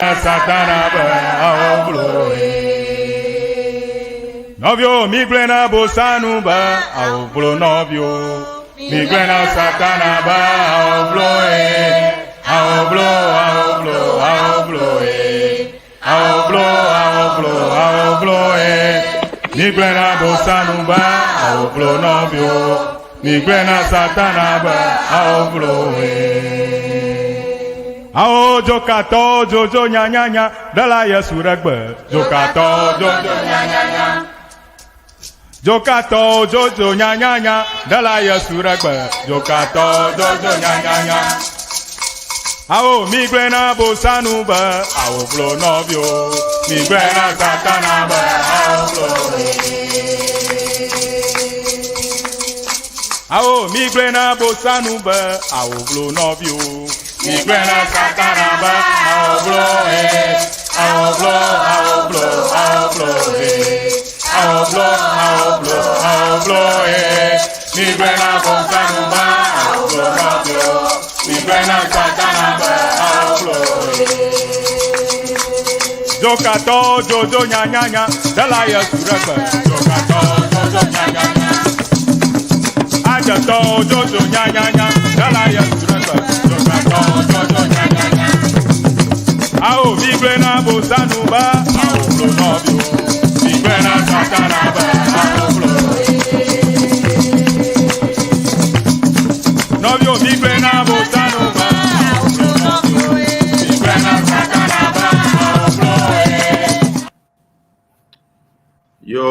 Satana be awovloe. Nɔviwo migblɔe na Bosanu be awovlo nɔviwo. Migblɔe na Satana be awovloe. Awovlo, awovlo, awovloe. Awovlo, awovlo, awovloe. Migblɔe na Bosanu be awovlo nɔviwo. Migblɔe na Satana be awovloe. Awo dzokatɔwo dzodzo nyanyanya ɖela Yesu ɖe gbe. Dzokatɔwo dzodzo nyanyanya. Dzokatɔwo dzodzo nyanyanya ɖela Yesu ɖe gbe. Dzokatɔwo dzodzo nyanyanya. Awo migblɔe na Bosanu be awo vlo nɔviwo. Migblɔe na Satana be awo vlo. Awo migblɔe na Bosanu be awo vlo nɔviwo. Migblɔe na Satana be awo vlo he. Awo vlo, awo vlo, awo vlo he. Awo vlo, awo vlo, awo vlo he. Migblɔe na Bosanu be awo vlo nɔviwo. Migblɔe na Satana be awo vlo he. Dzokatɔwo dzodzo nyanyanya ɖela Yesu ɖe gbe. Dzokatɔwo dzodzo nyanyanya. Adzetɔwo dzodzo nyanyanya ɖela Yesu ɖe gbe. Dzokatɔwo dzodzo nyanyanya. Awo migblɔe na Bosanu be awo vlo nɔviwo. Migblɔe na Satana be awo vlo. Nɔviwo migblɔe na Bosanu be awo vlo nɔviwo. Migblɔe na Satana be awo vlo. Yo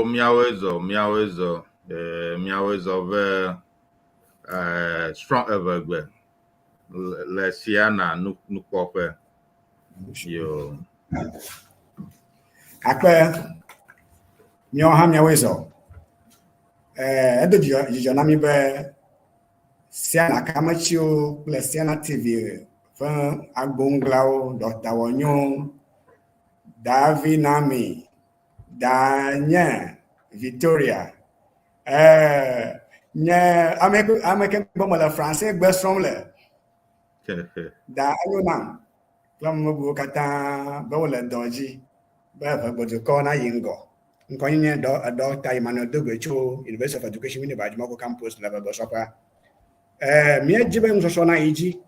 miawoe zɔ, miawoe zɔ, eh, miawoe zɔ ve eh, srɔ̃ evegbe le Siana nukpɔƒe. Yo. Akpe míawo hã míawoe zɔ. Eh, edo dzidzɔ na mí be Siana kametsiwo kple Siana TV ƒe agboŋglawo Dɔkta Wɔnyo Davi Nami, Danye Victoria. Eh, nye ame ame ke gbɔ mele France gbe srɔ̃m le. Da enyo nam kple ame bubuwo katã be wole dɔ dzi be ʋegbedukɔ nayi ŋgɔ. Ŋkɔnye nye Dɔkta Emmanuel Dogbe tso University of Education Winneba Ajumako Campus le ʋegbesrɔ̃ƒea. Eh, míedzi be nusɔsrɔ̃ nayi dzi.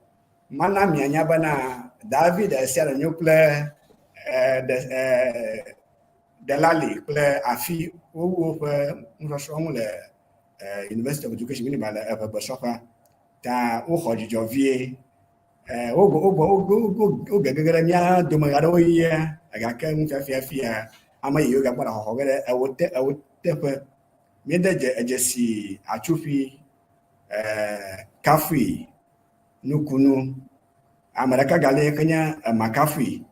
Mana mianya bena David esia le nyo kple eh, de, eh, Delali kple Afi wowu woƒe nusɔsrɔ̃ ŋu le eh, University of Education Winneba le eʋegbesrɔ̃ƒea. Ta woxɔ dzidzɔ vie. Eh, wogbɔ wogbɔ wogege ɖe mía dome ɣeaɖewoɣia gake nufiafia fia ame yiwo gagbɔna xɔxɔ ge ɖe ewo te ewo teƒe. Míede dze edzesi atsuƒi eh, kafui nukunu. Ame ɖeka gali ke nye Makafui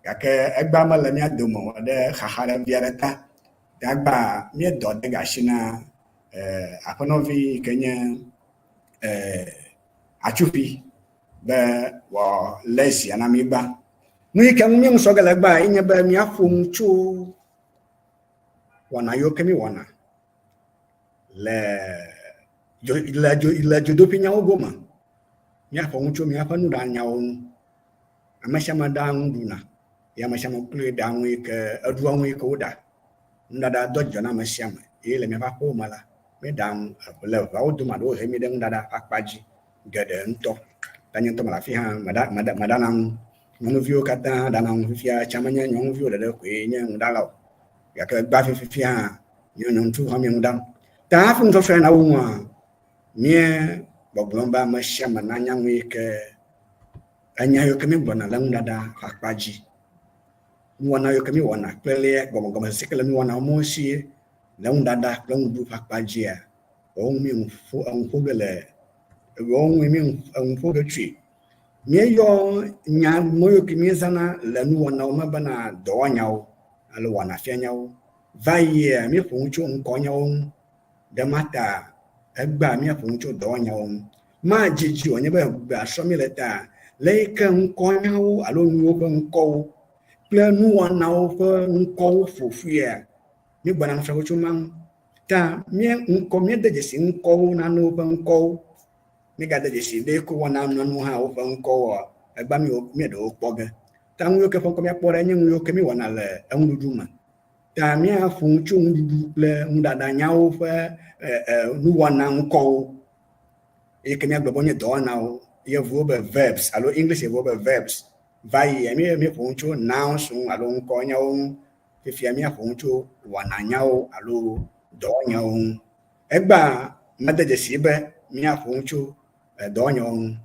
gake egbea mele mía dome o ɖe xaxa ɖe vi aɖe ta. Egbea míedɔ de asi na aƒenɔvi yi ke nye Atsuƒui be wòalé zia na mí gbã. Nu yi ke ŋu míeŋu sɔ ge le egbea ye nye be míaƒo nu tso wɔna yiwo ke míwɔna le dzo le dzo le dzodoƒenyawo gome. Míaƒo nu tso míaƒe nuɖanyawo ŋu. Ame sia ame ɖaa nu ɖuna ye ame sia ame kloe ɖaa nu yi ke eɖua nu yi ke woɖa. Nuɖaɖa doa dzidzɔ na ame sia ame eye le míaƒe aƒewo me la, míeɖaa nu le ʋeawo dome alo wohe mí ɖe nuɖaɖa ƒe akpa dzi geɖe ŋutɔ. Ta nye ŋutɔ mele afi hã meɖa meɖa meɖana nu. Nyɔnuviwo katã hã ɖana nu fifia. Tsã menye nyɔnuviwo ɖeɖe koe nye nuɖala o. Gake egbea fifia hã míawo nyɔnutsuwo hã míe nu ɖam. Ta hafi nusɔsrɔ̃a nawu nua, mía gbɔgblɔm be ame sia ame nanya nu yi ke enya yiwo ke míegblɔna le nuɖaɖa ƒe akpa dzi. Nuwɔna yiwo ke míewɔna kple lea gɔmegɔmesese ke le nuwɔna mɔ si le nuɖaɖa kple nuɖuɖu ƒe akpa dzia, woawo ŋu míenu ƒo enu ƒo ge le woawo ŋu míenu enu ƒo ge tsoe. Míeyɔ nya mɔ yiwo ke míezãna le nuwɔnawo me bena dɔwɔnyawo alo wɔnafianyawo. Va yia, míeƒo nu tso ŋkɔnyawo ŋu. Ɖe ma ta egbea míaƒo nu tso dɔwɔnyawo ŋu. Madzi dzi wònye be gbea srɔ̃m míele ta, le yi ke ŋkɔnyawo alo nuwo ƒe ŋkɔwo kple nuwɔnawo ƒe ŋkɔwo ƒo ƒuia, míegbɔna nu srɔ̃ ge tso ma ŋu. Ta mía ŋkɔ, míede dzesi ŋkɔwo, nanewo ƒe ŋkɔwo. Míegade dzesi ɖe yi ke wowɔna nanewo hã woƒe ŋkɔwoa, egbea míeɖewo kpɔ ge. Ta nu yiwo ke ƒe ŋkɔ míakpɔ ɖe nye nu yiwo ke míwɔna le enuɖuɖu me. Ta míaƒo nu tso nuɖuɖu kple nuɖaɖanyawo ƒe nuwɔna ŋkɔwo eyi ke míagblɔ be wonye dɔwɔnawo. Yevuwo be verbs alo English yevuwo be verbs. Va yia mí míeƒo nu tso nouns ŋu alo ŋkɔnyawo ŋu. Fifia míaƒo nu tso wɔnanyawo alo dɔwɔnyawo ŋu. Egbea mede dzesii be míaƒo nu tso dɔwɔnyawo ŋu.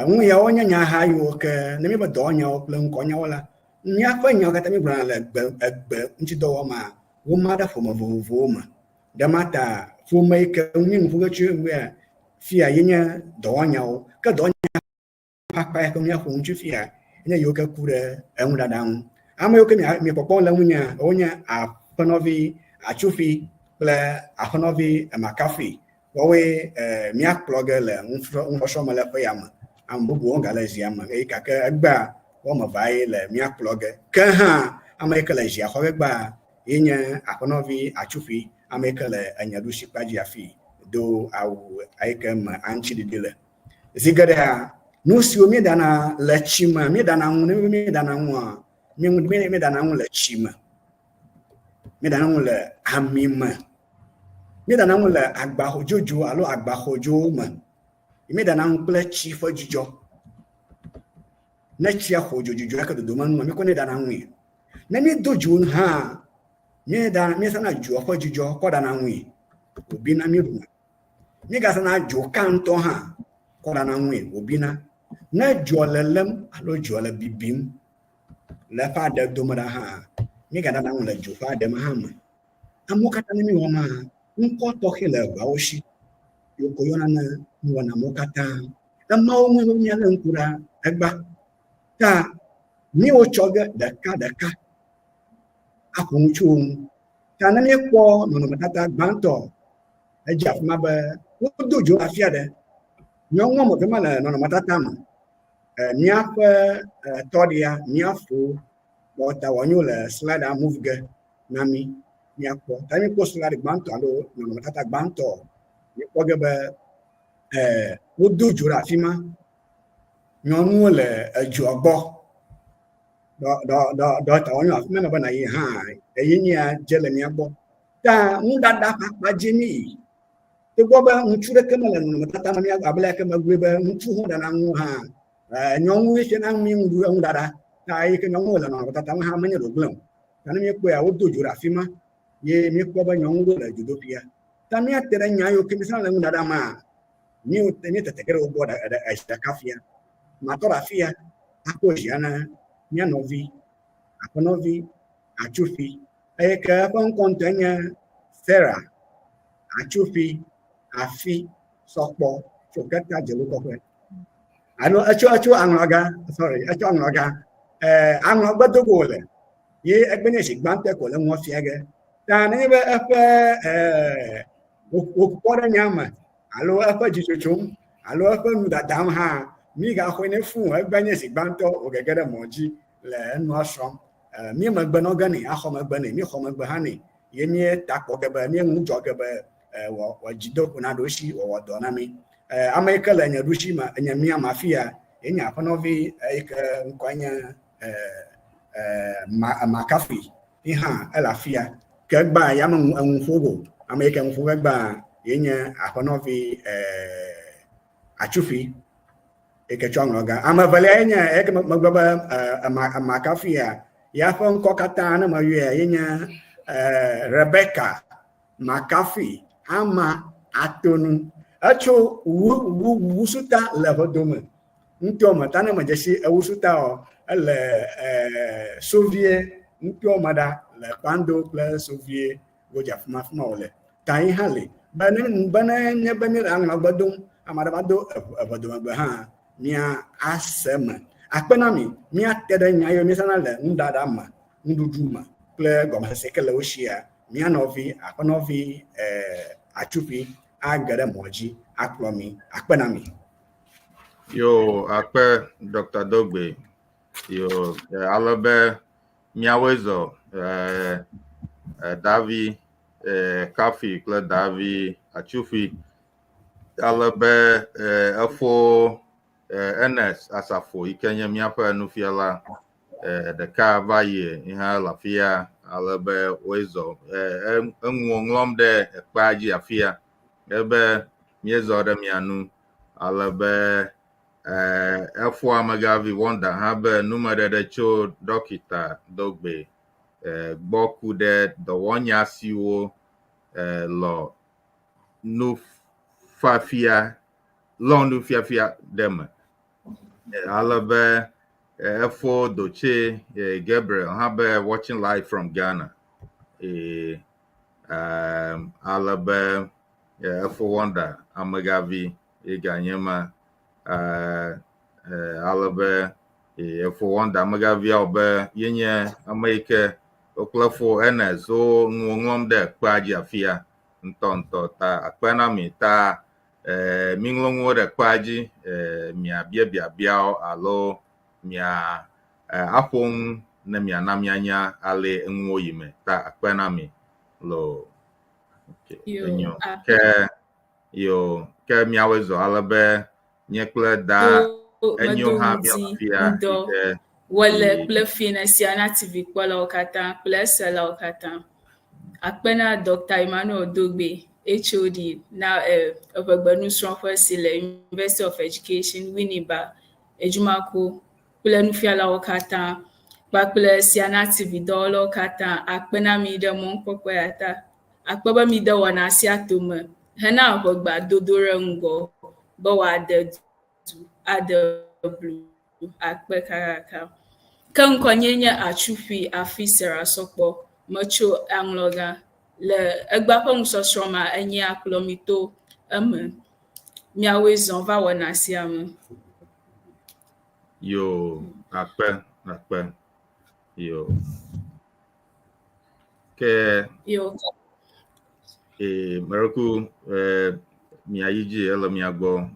Nu yawo nye nyaha yiwo ke ne míebe dɔwɔnyawo kple ŋkɔnyawo la, míaƒe nyawo katã míegblɔna le egbe egbe ŋutidɔwɔwɔ mea, woma ɖe ƒome vovovowo me. Ɖe ma ta ƒome yi ke ŋu míenu ƒo ge tsoe ŋua fia ye nye dɔwɔnyawo. Ke dɔwɔnya ƒe akpa yi ke míaƒo nu tso fia nye yiwo ke ku ɖe enuɖaɖa ŋu. Ame yiwo ke miekpɔkpɔm le ŋunyea, wonye aƒenɔvi Atsufi kple aƒenɔvi Makafui. Woawoe míakplɔ ge le nusɔsrɔ̃ me le ƒe ya me. Ame bubuwo gale zia me eye gake egbea woame evea ye le míakplɔ ge. Ke hã ame yi ke le zia xɔ ge egbea ye nye aƒenɔvi Atsufi, ame yi ke le enye ɖusi kpa dzi afii do awu eyi ke me aŋutiɖiɖi le. Zi geɖea, nu siwo míeɖana le tsi me, míeɖana nu, ne míeɖana nua, míeɖana nu le tsi me, míeɖana nu le ami me, míeɖana nu le agba dzodzo alo agba xɔdzowo me, míeɖana nu kple tsi ƒe dzudzɔ. Ne tsia xɔ dzo dzudzɔ eke dodome nua, míekɔnɛ ɖana nui. Ne míedo dzo hã, míeɖana, míesana dzoa ƒe dzudzɔ kɔ ɖana nui wòbina míeɖuna. Míegazãna dzoka ŋutɔ hã kɔ ɖana nue wòbina. Ne dzoa le lém alo dzoa le bibim le eƒe aɖe dome ɖa hã, míegaɖana nu le dzo ƒe aɖe me hã me. Amewo katã ne míewɔ ema, ŋkɔ tɔxɛ le eʋeawo si yi wokɔ yɔna na nuwɔna mawo katã. Emawo ŋue be míalé ŋku ɖa egbea. Ta míwotsɔ ge ɖekaɖeka aƒo nu tso wo ŋu. Ta ne míekpɔ nɔnɔmetata gbãtɔ, edze afi ma be wodo dzo afi aɖe. Nyɔnu woame eve ma le nɔnɔmetata me. Míaƒe tɔɖia, mía fo kpɔ ta wòanyo le slide move ge na mí míakpɔ. Ta míekpɔ slide gbãtɔ alo nɔnɔmetata gbãtɔ, míekpɔ ge be wodo dzo ɖe afi ma. Nyɔnuwo le edzoa gbɔ. Dɔ ta wòanyo afi ma be nàyi hã eye nyia dze le mía gbɔ. Ta nuɖaɖa ƒe akpa dzi mí yi. Togbɔ be ŋutsu ɖeke mele nɔnɔmetata me mía abe leke megblɔe be ŋutsu hã ɖana nu hã, nyɔnuwoe fiana mí nuɖaɖa. Ta eyi ke nyɔnuwo le nɔnɔmetata me hã menye ɖe wògblẽ o. Ta ne míekpɔea, wodo dzo ɖe afi ma ye míekpɔ be nyɔnu ɖewo le dzodoƒea. Ta míate ɖe nya yiwo ke míesrɔ̃na le nuɖaɖa mea, míetete ge ɖe wo gbɔ zi ɖeka fia. Matɔ ɖe afia akpɔ zia na mía nɔvi, aƒenɔvi Atsufi eye ke eƒe ŋkɔ ŋutɔe nye Sarah Atsufi Afi Sɔkpɔ tso Keta Dzelukɔƒe. Alo etso etso aŋlɔga, sorry, etso aŋlɔga. Aŋlɔgbe do go wòle ye egbe nye zi gbãtɔe ko le ŋua fia ge. Ta nenye be eƒe wòkpɔ ɖe nya me alo eƒe dzitsotsom alo eƒe nu dadam hã, mígaxɔe nɛ fũu o. Egbe nye zi gbãtɔ wògege ɖe mɔ dzi le enua srɔ̃m. Mí megbe nɔ ge nɛ, axɔ megbe nɛ, míxɔ megbe hã nɛ ye míeta kpɔ ge be míeŋu dzɔ ge be wòadzi do ƒo na ɖosi wòawɔ dɔ na mí. Ame yi ke le nye ɖusi me, nye mía me afia, ye nye aƒenɔvi yi ke ŋkɔe nye Makafui. Ye hã ele afia. Ke egbea ya me enu ƒo go. Ame yi ke enu ƒo ge egbea ye nye aƒenɔvi Atsufi yi ke tsɔ ŋlɔga. Ame evelia ye nye eke megblɔ be Makafia ya ƒe ŋkɔ katã ne meyɔea ye nye Rebecca Makafui Ama Atonu. Etso wu wu wusuta le ʋedome ŋutɔ me ta ne medzesi ewusuta o ele Sovie ŋutɔ me ɖa le Kpando kple Sovie godzi afima afima wòle. Ta yi hã li. Be ne be ne nye be míele aŋlɔgbe dom, ame aɖe va do eʋedomegbe hã, mía ase eme. Akpe na mi, míate ɖe nya yiwo míesana le nuɖaɖa me, nuɖuɖu me kple gɔmesese ke le wo shia, mía nɔvi, aƒenɔvi, atsuƒi age ɖe mɔ dzi akplɔ mi. Akpe na mi. Yo, akpe Dr. Dogbe. Yo, ale be míawoe zɔ Davi Kafi kple Davi Atsufi. Ale be efo Ernest Asafo yi ke nye míaƒe nufiala. Ɖeka va yi hã le afi ya ale be woezɔ eŋuwo ŋlɔm ɖe ekpea dzi afi ya ebe míezɔ ɖe mia nu ale be efo amegavi Wonder hã be numeɖeɖe tso ɖɔkita Dogbe gbɔ ku ɖe dɔwɔnya siwo lɔ nufafia lɔ nufiafia ɖe me. Ale be efo Doche Gabriel hã be watching live from Ghana. Ale be efo Wonder amegavi eganye ma. Ale be efo Wonder amegaviawo be yenye ame yi ke wokple fo Ernest wo nuwo ŋlɔm ɖe kpea dzi afia ŋutɔŋutɔ ta akpe na mi ta miŋlɔ nuwo ɖe kpea dzi miabia biabiawo alo mia aƒo nu ne miana mianya ale enuwo yi me ta akpe na mi lo. Okay. Yo, Enyo. akpe. Ke yo ke miawoe zɔ ale be nye kple da Do enyo medo hã ŋdi mianɔ afia ŋdɔ yi ke wole yi kple fiẽ Siana TV kpɔlawo katã kple eselawo katã. Akpe na Dr. Emmanuel Dogbe, HOD na eʋegbenusrɔ̃ƒe si le University of Education, Winneba, Edumako kple nufialawo katã kpakple Siana TV dɔwɔlawo katã. Akpe na mi ɖe mɔnukpɔkpɔ ya ta. Akpe be mi de wɔna sia tome hena ʋegbea dodo ɖe ŋgɔ be wòade du ade blu akpe kakaka. Ke ŋkɔnye nye Atsuƒui Afi Sarah Sɔkpɔ. Metso Aŋlɔga. Le egbea ƒe nusɔsrɔ̃ ma, enye akplɔ mi to eme. Miawoe zɔ va wɔna sia me. Yo, akpe, akpe. Yo. Ke Yo. Mereku miayi dzi ele mia gbɔ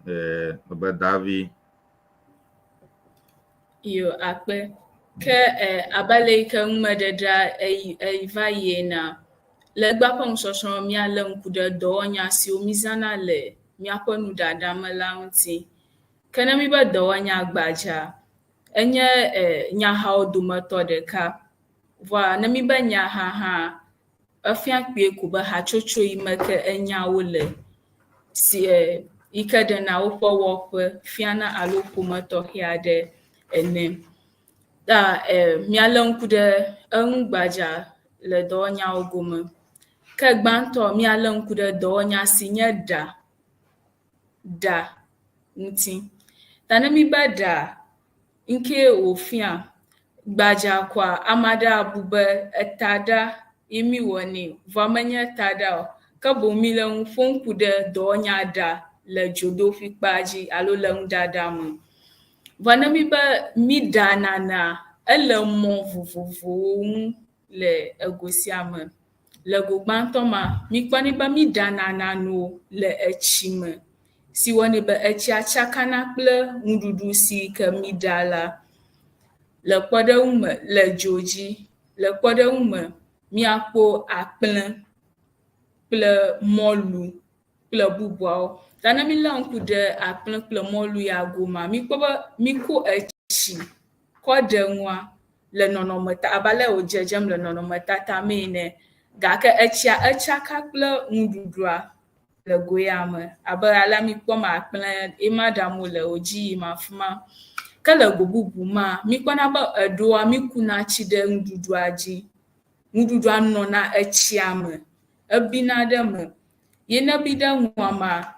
ebe Davi. Yo, akpe. Ke abe ale yi ke numeɖeɖea eyi eyi va yi ena, le egbea ƒe nusɔsrɔ̃ míalé ŋku ɖe dɔwɔnya siwo mízãna le míaƒe nuɖaɖa me la ŋuti. Ke ne míbe dɔwɔnya gbadza, enye nyahawo dometɔ ɖeka. Vɔa ne míbe nyaha hã, efia kpuie ko be hatsotso yi me ke enyawo le si yi ke ɖena woƒe wɔƒe fiana alo ƒome tɔxɛ aɖe ene. Ta míalé ŋku ɖe eŋu gbadza le dɔwɔnyawo gome. Ke gbãtɔ míalé ŋku ɖe dɔwɔnya si nye ɖa ɖa ŋuti. Ta ne míbe ɖa, ŋkee wòfia? Gbadza koa, ame aɖe abu be eta ɖa ye míwɔnɛ, vɔa menye eta ɖa o. Ke boŋ míle nu ƒom ku ɖe dɔwɔnya ɖa le dzodoƒuikpea dzi alo le nuɖaɖa me. Vɔa ne míbe míɖa nanea, ele mɔ vovovowo ŋu le ego sia me. Le go gbãtɔ ma, míkpɔnɛ be míɖana nanewo le etsi me si wɔnɛ be etsia tsakana kple nuɖuɖu si ke míɖa la. Le kpɔɖeŋu me, le dzo dzi. Le kpɔɖeŋu me, míakpɔ akplẽ kple mɔlu kple bubuawo. Ta ne mílé ŋku ɖe akplẽ kple mɔlu ya gomea, míkpɔ be míko etsi kɔ ɖe nua le nɔnɔmeta abe ale wòdzedzem le nɔnɔmetata mee ene. Gake etsia etsaka kple nuɖuɖua le go ya me abe alea míkpɔm akplẽ ema ɖam wole wòdzi yim afi ma. Ke le go bubu mea, míkpɔna be eɖoa míkuna tsi ɖe nuɖuɖua dzi. Nuɖuɖua nɔna etsia me, ebina ɖe eme. Ye ne ebi ɖe nua mea,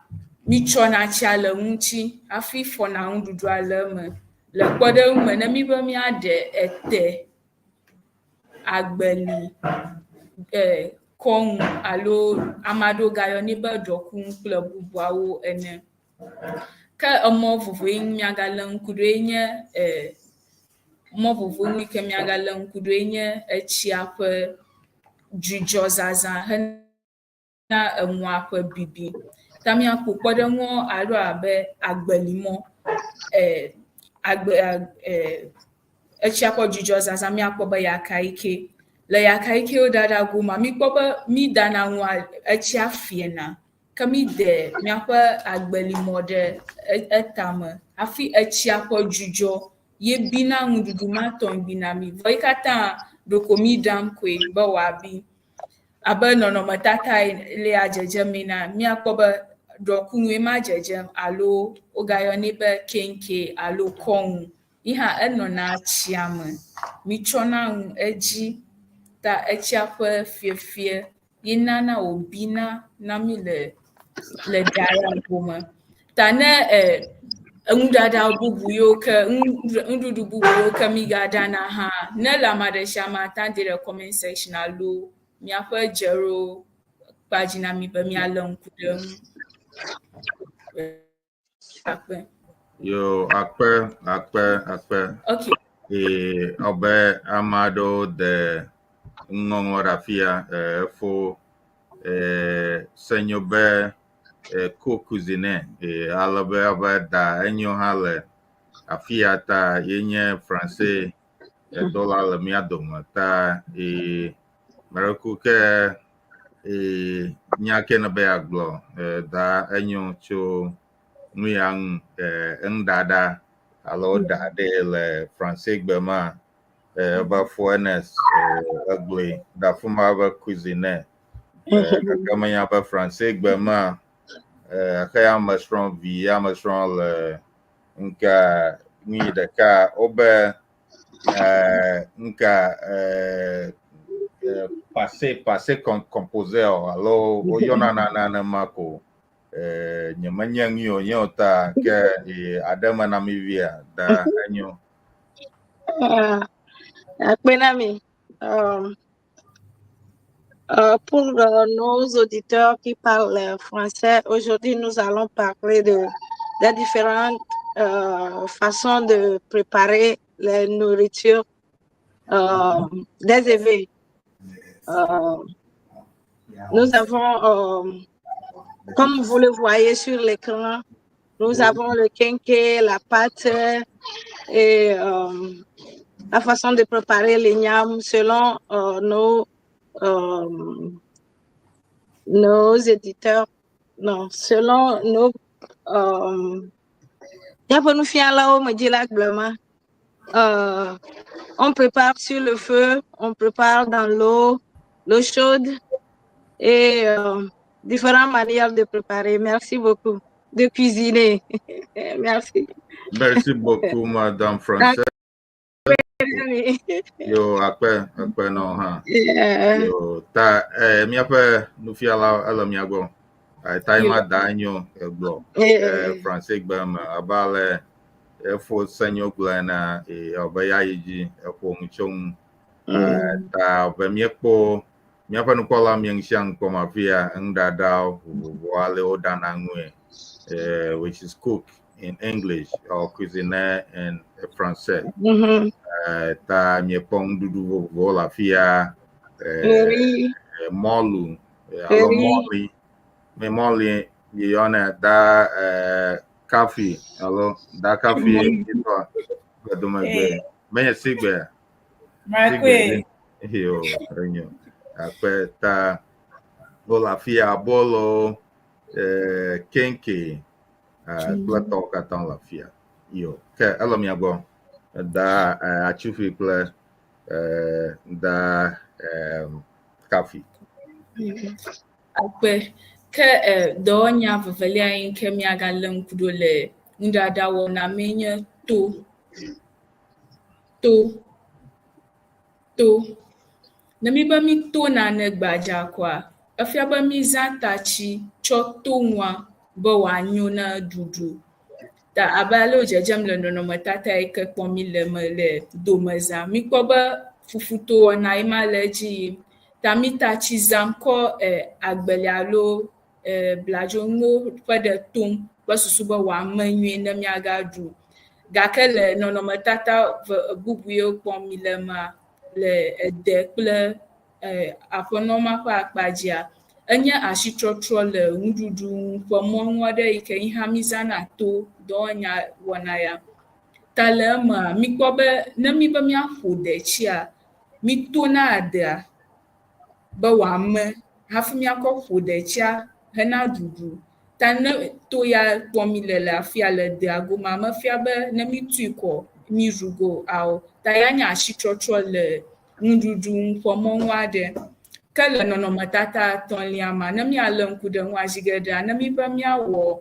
mítsɔna tsia le ŋuti hafi fɔna nuɖuɖua le eme. Le kpɔɖeŋu me, ne míbe míaɖe ete, agbeli, kɔnu alo ame aɖewo gayɔnɛ be ɖɔkunu kple bubuawo ene. Ke emɔ vovo yi ŋu míagalé ŋku ɖoe nye mɔ vovo yi ke míagalé ŋku ɖoe nye etsia ƒe dzudzɔ zazã hena enua ƒe bibi. Ta míakpɔ kpɔɖeŋuwo alo abe agbelimɔ, agbe etsia ƒe dzudzɔ zazã míakpɔ be yakayike. Le yakayikewo ɖaɖa gomea, míkpɔ be mídana nua etsia fiena ke míde míaƒe agbelimɔ ɖe etame hafi etsia ƒe dzudzɔ Ye bina nuɖuɖu ma tɔŋgbi na mi. Vɔ yi katã ɖeko mi ɖam koe be wòabi. Abe nɔnɔmetata lea dzedzem ena, míakpɔ be ɖɔkunue ma dzedzem alo wogayɔnɛ be keŋke alo kɔnu. Yi hã enɔna tsia me. Mitsɔna nu edzi ta etsia ƒe fiefie ye nana wòbina na mí le le ɖa ya gome. Ta ne e enuɖaɖa bubu yiwo ke nuɖuɖu bubu yiwo ke mígaɖana hã, ne le ame aɖe sia ame ate ŋu ade ɖe comment section alo míaƒe dzeɖo kpa dzi na mí be míalé ŋku ɖe eŋu. Akpe. Yo, akpe, akpe, akpe. Okay. Ee, ɔbe ame aɖewo de ŋɔŋlɔ ɖe afia efo senyo be ko cuisine ale be ebe da enyo hã le afia ta ye nye français edola le mía dome ta ee mereku ke ee nya ke ne be yeagblɔ da enyo tso nu ya ŋu enuɖaɖa alo ɖa ɖe le français gbe ma ebe fo Ernest egblɔe ɖe afi ma be cuisine gake menya be français gbe ma xe ya mesrɔ̃ vi ya mesrɔ̃ le ŋka nui ɖeka wobe ŋka passé passé composé alo woyɔna nane ma ko nyemenye nui o nye o ta ke aɖe me na mi via da enyo. Akpe na mi. Pour nos auditeurs qui parlent français, aujourd'hui nous allons parler de des différentes façons de préparer les nourritures des éwés. Nous avons, comme vous le voyez sur l'écran, nous avons le kenke, la pâte et la façon de préparer les igname selon nos éditeurs, non, selon nos míaƒe nufialawo me dzi la gblɔ ma. On prépare sur le feu, on prépare dans l'eau, l'eau chaude et différentes manières de préparer. Merci beaucoup de cuisiner. Merci. Merci beaucoup, Madame Française. Yo, akpe, akpe no hã. Yo, ta míaƒe nufiala ele mía gbɔ. Ta ye ma da enyo egblɔ. Français gbe me abe ale efo senyo gblɔ ene ebe ya yi dzi eƒo nu tso ŋu. Ta be míekpɔ míaƒe nukpɔla mía sia ŋkpɔm afia nuɖaɖa vovovo ale woɖana nue, which is cook in English or cuisiner in français. Ta míekpɔ nuɖuɖu vovovowo le afia. Mɔlu alo mɔli. Me mɔli yɔnɛ da kafi alo da kafi itɔ gbedomegbe. Menye sigbe. Sigbe. Yo, enyo. Akpe ta wole afia abolo, kenke kple tɔwo katã le afia. Yo, ke ele mia gbɔ. Da atsufi kple da kafi. Akpe. Ke dɔwɔnya vevelia yi ke míagalé ŋku ɖo le nuɖaɖa wɔna mee nye to. To. To. Ne mi be mi to nane gbadza koa, efia be mi zã tatsi tsɔ to nua be wòanyo na ɖuɖu. Ta abe ale wo dzedzem le nɔnɔmetata yi ke kpɔm mi le me le domeza, mikpɔ be fufuto wɔna ye ma le edzi yim. Ta mi tatsi zãm kɔ agbeli alo bladzonuwo ƒe ɖe tom kple susu be wòame nyuie ne míagaɖu. Gake le nɔnɔmetata bubu yiwo kpɔm mi le mea, le ede kple aƒenɔ ma ƒe akpa dzia, enye asitɔtrɔ le nuɖuɖu ŋu ƒe mɔnu aɖe yi ke yi hã mi zãna to dɔwɔnya wɔna ya. Ta le emea, mikpɔ be ne mi be míaƒo detsia, mi tona adea be wòame hafi míakɔ ƒo detsia hena ɖuɖu. Ta ne to ya kpɔm mi le le afia le dea gomea, mefia be ne mi tui kɔ míɖu go ao. Ta ya nye ashitrɔtrɔ le nuɖuɖu ŋu ƒe mɔnu aɖe. Ke le nɔnɔmetata etɔ̃lia mea, ne míalé ŋku ɖe eŋua, zi geɖea ne míbe míawɔ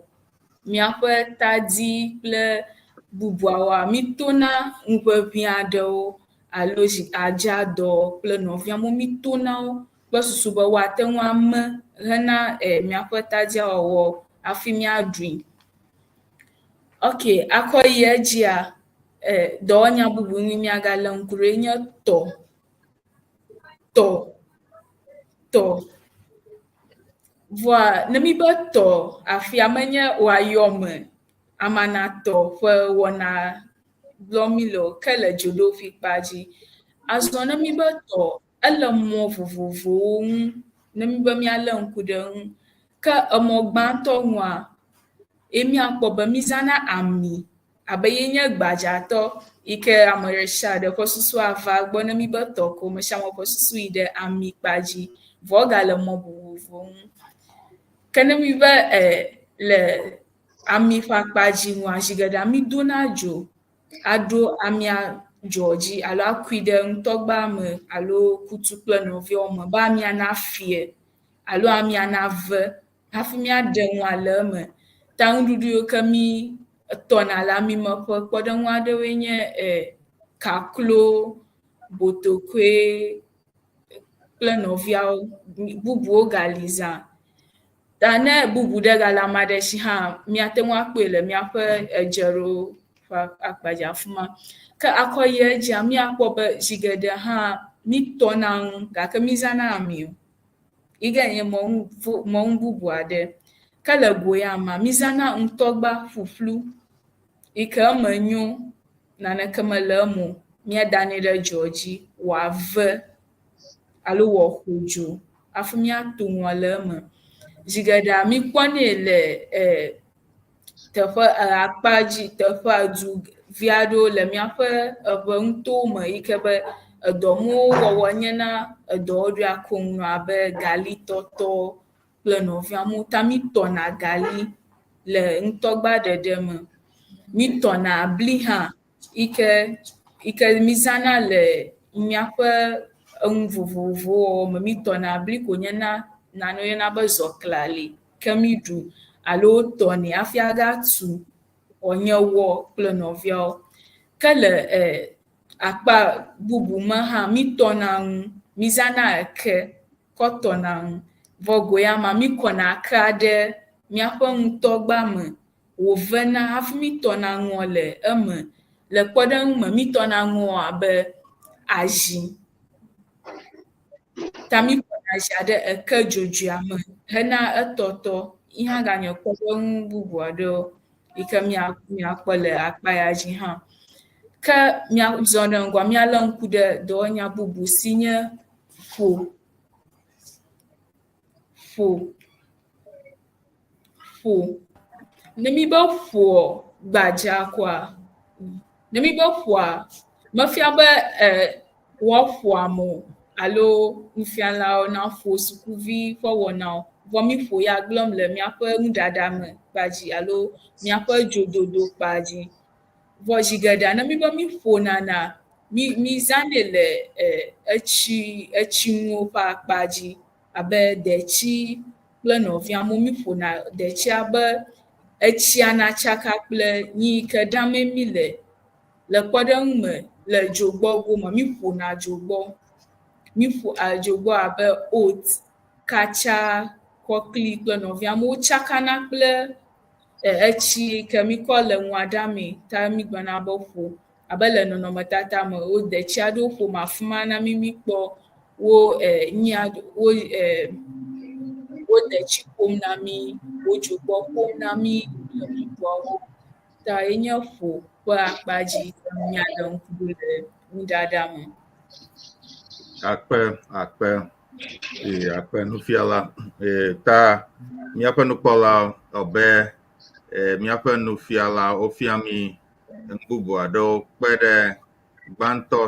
míaƒe tadi kple bubuawoa, mítona nu ʋeʋĩ aɖewo alo zi adzadɔ kple nɔviawo mítona wo kple susu be woate ŋu ame hena míaƒe tadia wɔwɔ hafi míaɖui. Ok, akɔ yi edzia, dɔwɔnya bubu ŋu míagalé ŋku ɖo nye tɔ. Tɔ, tɔ. Vɔa ne míbe tɔ afia menye woayɔ me amanatɔ ƒe wɔna gblɔm míle o, ke le dzodoƒui kpa dzi. Azɔ ne míbe tɔ, ele mɔ vovovowo ŋu ne míbe míalé ŋku ɖe eŋu. Ke emɔ gbãtɔ nua, ye míakpɔ be mízãna ami abe ye nye gbadzatɔ yi ke ame ɖe sia ɖe ƒe susu ava egbɔ ne míbe tɔ ko ame sia ame ƒe susu yi ɖe ami kpa dzi. Vɔ egale mɔ vovovowo ŋu. Ke ne míbe le ami ƒe akpa dzi nua, zi geɖea mídona dzo aɖo amia dzoa dzi alo akui ɖe ŋutɔgba me alo kutu kple nɔviawo me be amia nafie alo amia nave hafi míaɖe nua le eme. Ta nuɖuɖu yiwo ke mí tɔna le ami me ƒe kpɔɖeŋu aɖewoe nye kaklo, botokoe kple nɔviawo. Bubuwo gali zã. Ta ne bubu ɖe gale ame aɖe si hã, míate ŋu akpɔe le míaƒe edzeɖoƒe ƒe akpadzi afi ma. Ke akɔ yi edzia, míakpɔ be zi geɖe hã mítɔna nu gake mízãna ami o. Yi ge nye mɔnu mɔnu bubu aɖe. Ke le go ya mea, mízãna ŋutɔgba ƒuƒlu yi ke eme nyo, naneke mele eme o. Míadanɛ ɖe dzoa dzi wòave alo wòaƒo dzo hafi míato nua le eme. Zi geɖea míkpɔnɛ le teƒe akpa dzi teƒea du vi aɖewo le míaƒe eŋe nutowo me yi ke be edɔ mawo wɔwɔ nyena edɔ ɖoa koŋ abe galitɔtɔ kple nɔviawo ta mítɔna gali le ŋutɔgba ɖeɖe me. Mítɔna bli hã yi ke yi ke mízãna le míaƒe enu vovovowo wɔwɔ me. Míetɔna bli ko nyena nane woyɔna be zɔklali ke míɖu alo wotɔnɛ hafi agatu wòanye wɔ kple nɔviawo. Ke le akpa bubu me hã míetɔna nu, mízãna eke kɔ tɔna nu. Vɔ go ya mea, míekɔna ekea ɖe míaƒe ŋutɔgba me wòvena hafi míetɔna nua le eme. Le kpɔɖeŋu me, míetɔna nua abe azi. Ta míekɔna azia ɖe eke dzodzoea me hena etɔtɔ. Yi hã ganye kpɔɖeŋu bubu aɖewo yi ke míakpɔ le akpa ya dzi hã. Ke míazɔ ɖe ŋgɔa, míalé ŋku ɖe dɔwɔnya bubu si nye ƒo. Ƒo. Ƒo. Ne míbe ƒoa gbadza koa, ne míbe ƒoa, mefia be woaƒo ame o alo nufialawo naƒo sukuvi ƒe wɔna o. Vɔ míƒo ya gblɔm le míaƒe nuɖaɖa me kpa dzi alo míaƒe dzododo kpa dzi. Vɔ zi geɖea ne míbe míƒonana, mízãnɛ le etsi etsinuwo ƒe akpa dzi abe detsi kple nɔvia amewo míƒona detsia be etsia natsaka kple nu yi ke ɖamee míle. Le kpɔɖeŋu me, le dzogbɔ gome, míƒona dzogbɔ. Míƒo dzogbɔ abe oat, katsa, kɔkli kple nɔvia. Amewo tsakana kple etsi yi ke míkɔ le nua ɖamee ta mígblɔna be ƒo. Abe le nɔnɔmetata me, wo detsi aɖewo ƒom afi ma na mí míkpɔ wo nyia wo wo detsi ƒom na mí, wo dzogbɔ ƒom na mí kple bubuawo. Ta ye nye ƒo ƒe akpa dzi míaɖe ŋku ɖo le nuɖaɖa me. Akpe, akpe, ee, akpe nufiala. Ee, ta míaƒe nukpɔla ɔbe ee, míaƒe nufiala wofia mí nu bubu aɖewo kpe ɖe gbãtɔ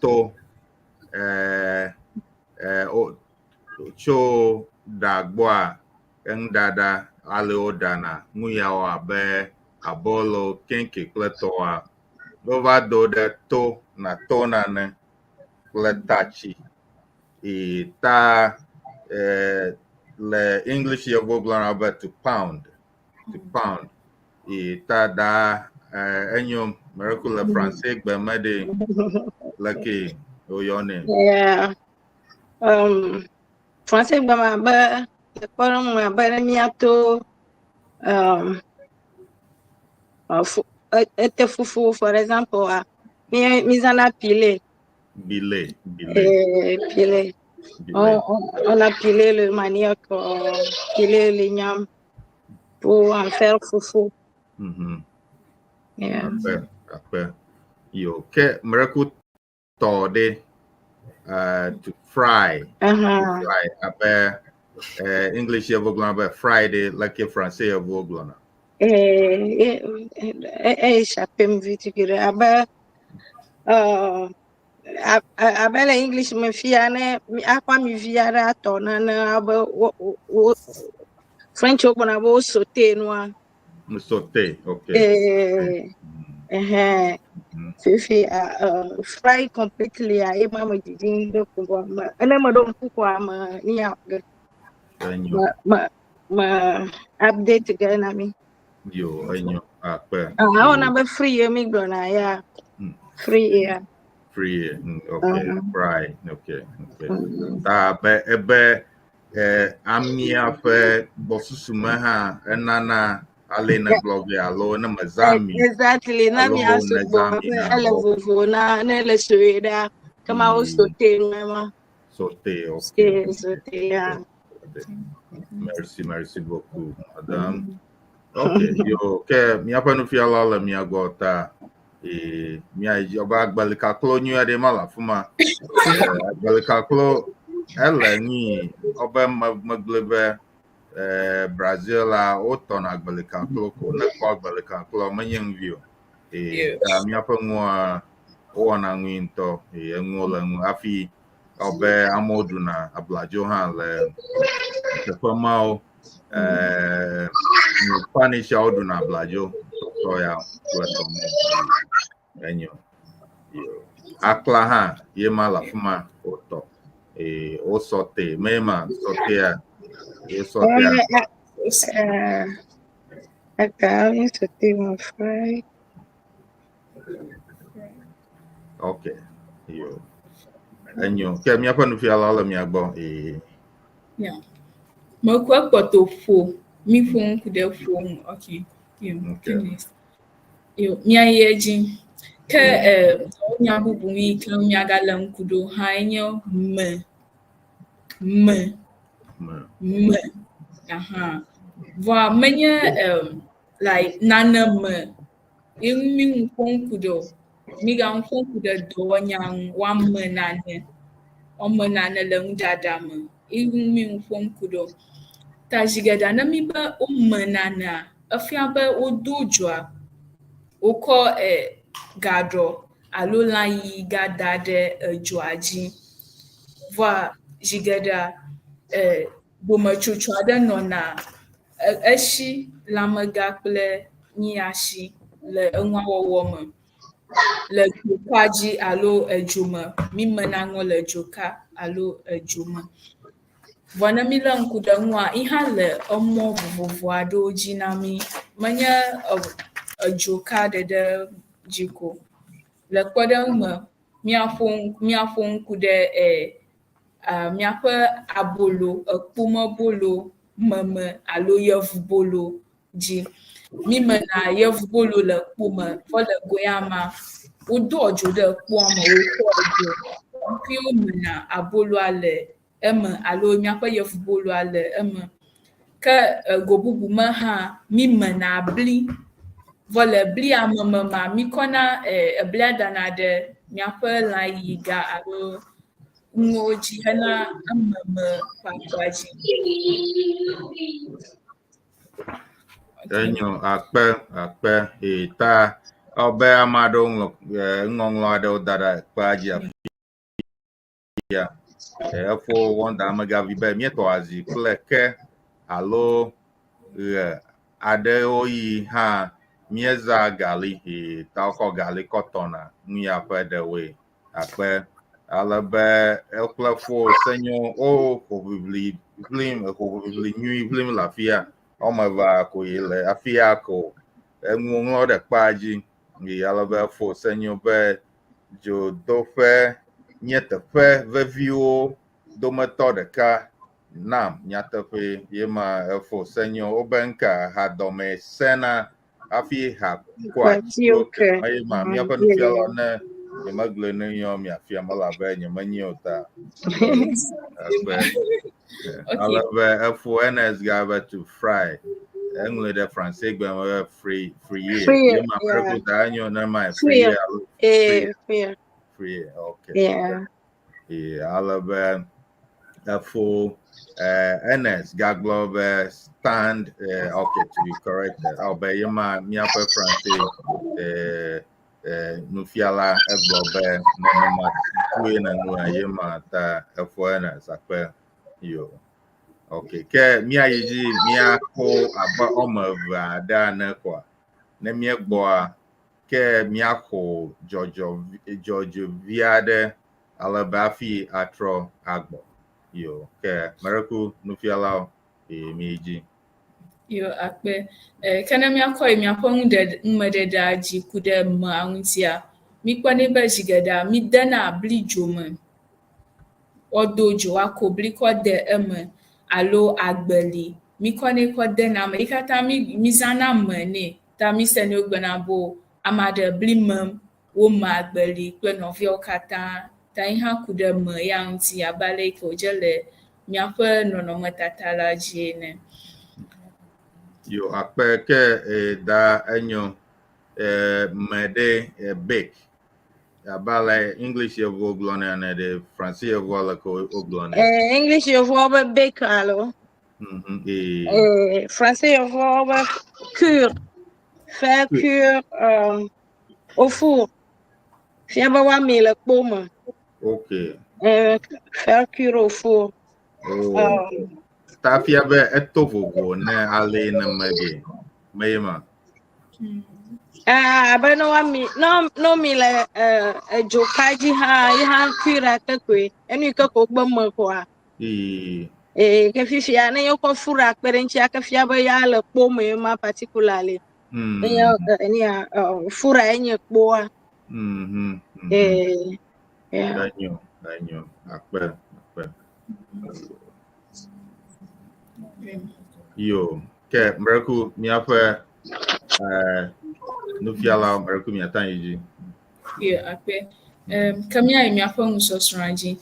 to tso ɖa gbɔa enuɖaɖa ale woɖana nu yawo abe abolo, keŋke kple tɔwoa. Wova do ɖe to na to nane kple tatsi. E ta le English yevuwo gblɔna be to pound, to pound. E ta da enyo mereku le Français gbe me ɖe leke woyɔnɛ. Yeah. Français gbe me abe le kpɔɖeŋu me abe ne míato ete fufu, for example, mí zãna piler. Piler, piler. Piler. Piler. On a pilé le manioc, pilé l'igname pour en faire fufu. Yeah. Akpe, akpe. Yo, ke mereku tɔ ɖe to fry. To fry abe English yevuwo gblɔna be fry ɖe leke Français yevuwo gblɔna. Eh, échappé me vite que abe abe le English me fia ne akɔ ami vi aɖe atɔ nane abe wo French wo gblɔna be wo sauté nua. Sauté, ok. Fifi fry completely a ye ma me didi ɖe ko vɔ me ene me ɖo ŋku koa me nia ge. Enyo. Me update ge na mi. Yo, enyo. Akpe. Ah, awɔna be fry ye mi gblɔna ya. Fry ya. Fry, okay. Fry, okay. Ta be ebe amia ƒe gbɔsusu me hã enana ale ne gblɔ be alo ne mezã ami. Exactly. Na mi Alo asu ne gbɔ zã ami be na ele vovo na ne le sue ɖa kema wo sauté nu ma. Sauté, ok. Sauté ya. Merci, merci beaucoup, madame. Ok, yo, ke míaƒe nufiala le mia gbɔ ta mia yi dzi be agbelikaklo nyui aɖe ma le afi ma. Agbelikaklo ele nyi wobe megblɔe be Brazil la wotɔna agbelikaklo ko ne kpɔ agbelikaklo menye nuvi o. Ta míaƒe nua wowɔna nui ŋutɔ enuwo le nu hafi wobe amewo ɖuna abladzo hã le teƒe mawo. Spanishawo ɖuna abladzo tɔtɔ ya kple tɔmɔ enyo. Yo. Akla hã ye ma le afi ma wotɔ. Wo sauté me ma sauté ye sauté. Aka sauté mon fry. Ok. Yo. Enyo. Ke míaƒe nufiala le mia gbɔ. Yeah. Mekɔ kpɔtɔ ƒo. Mi ƒo ŋku ɖe ƒo ŋu. Okay. Yo, goodness. Yo, míayi edzi. Ke nya bubu yi ke míagale ŋku ɖo hã nye me. Me. Me. Me. Aha. Vɔa menye like nane me ye ŋu mi ŋu ƒo ŋku ɖo. Mi ga ŋu ƒo ŋku ɖe dɔwɔnya ŋu woame nane. Woame nane le nuɖaɖa me. Ye ŋu mi ŋu ƒo ŋku ɖo. Ta zi geɖea ne mi be wome nanea, efia be wodo dzoa, wokɔ gaɖɔ alo lãyiyi gada ɖe edzoa dzi. Vɔa zi geɖea bometsotso aɖe nɔna esi lãmega kple nyia si le enua wɔwɔ me. Le dzoka dzi alo edzo me. Mi mena nua le dzoka alo edzo me. Vɔ ne mi lé ŋku ɖe ŋua, yi hã le emɔ vovovo aɖewo dzi na mi. Menye edzoka ɖeɖe dzi ko. Le kpɔɖeŋu me, míaƒo ŋku ɖe míaƒe abolo, ekpomebolo meme alo yevubolo dzi. Mi mena yevubolo le kpo me vɔ le go ya mea, wodoa dzo ɖe kpoa me wokɔa dzo hafi womena aboloa le eme alo míaƒe yevuboloa le eme. Ke go bubu me hã, mi mena bli vɔ le blia meme mea, mi kɔna eblia dana ɖe míaƒe lãyiga alo nuwo dzi hena ememe ƒe akpa dzi. Enyo akpe akpe ta ewɔ be ame aɖewo ŋlɔ nuŋɔŋlɔ aɖewo da ɖe kpea dzi afia. Efo wɔnda amegavi be míetɔ azi kple ke alo ɣe aɖewo yi hã Míezã gali yi ta wokɔ gali kɔ tɔna nu ya ƒe ɖewoe akpe ale be ekple fo senyo wo hoʋiʋli ʋlim hoʋiʋli nyui ʋlim le afia. Woame evea ko yi le afia ko enuwo ŋlɔ ɖe kpea dzi yi ale be fo senyo be dzodoƒe nye teƒe veviwo dometɔ ɖeka nam nyateƒe ye ma efo senyo wobe ŋka hadɔme sena hafi ha kɔa Kwati, okay. eye ma míaƒe nufiala ne nyemegblɔe ne yɔ miafia elabe nyemenyi o ta akpe. Ale be efo ns ga be to fry eŋlɔe ɖe français gbe me be free free Free, ye ma yeah. ƒe ta enyo ne ma Free. free alo Eh, yeah. free okay. Yeah. Yeah, ale be efo ns gagblɔ be stand okay to be corrected abe ye ma míaƒe français nufiala egblɔ be nenema tue nenua ye ma ta efo ns akpe yo. Okay, ke míayi dzi míakpɔ abe woame eve aɖe ene koa. Ne míegbɔa, ke míaxɔ dzɔdzɔ dzɔdzɔvi aɖe ale be hafi atrɔ agbɔ. Yo, ke mereku nufialawo eye míyi dzi. Yo, akpe. Ke ne míakɔ yi míaƒe numeɖeɖea dzi ku ɖe mea ŋutia, míkpɔnɛ be zi geɖea mídena bli dzo me. Woado dzo woako bli kɔ de eme alo agbeli míkɔnɛ kɔ dena eme. Yi katã mízãna me nɛ. Ta mísenɛ wogblɔna be ame aɖe bli mem, wome agbeli kple nɔviawo katã. Ta yi hã ku ɖe me ya ŋuti abe ale yi ke wòdze le míaƒe nɔnɔmetata la dzi ene. Yo, akpe ke da enyo me ɖe bake. Abe ale English yevuwo gblɔnɛ ene ɖe Français yevuwo aleke wogblɔnɛ. English yevuwo be bake alo. Français yevuwo be cuire. Faire cuire au four. Fia be woamee le kpo me. Okay. Faire cuire au four. Oh. Ta fia be eto vovo ne ale ne mege. Me ye ma. Abe ne woami ne womi le edzoka dzi hã yi hã cuire te koe. Enu yi ke ko gbe me koa. Ke fifia ne yekɔ four kpe ɖe ŋutia ke fia be ya le kpo me ma particularly. Enye enia four enye kpoa. Yeah. Enyo, enyo. Akpe, akpe. Yo, ke mreku míaƒe nufiala mreku miata yi dzi. Yo, akpe. Ke míayi míaƒe nusɔsrɔ̃a dzi.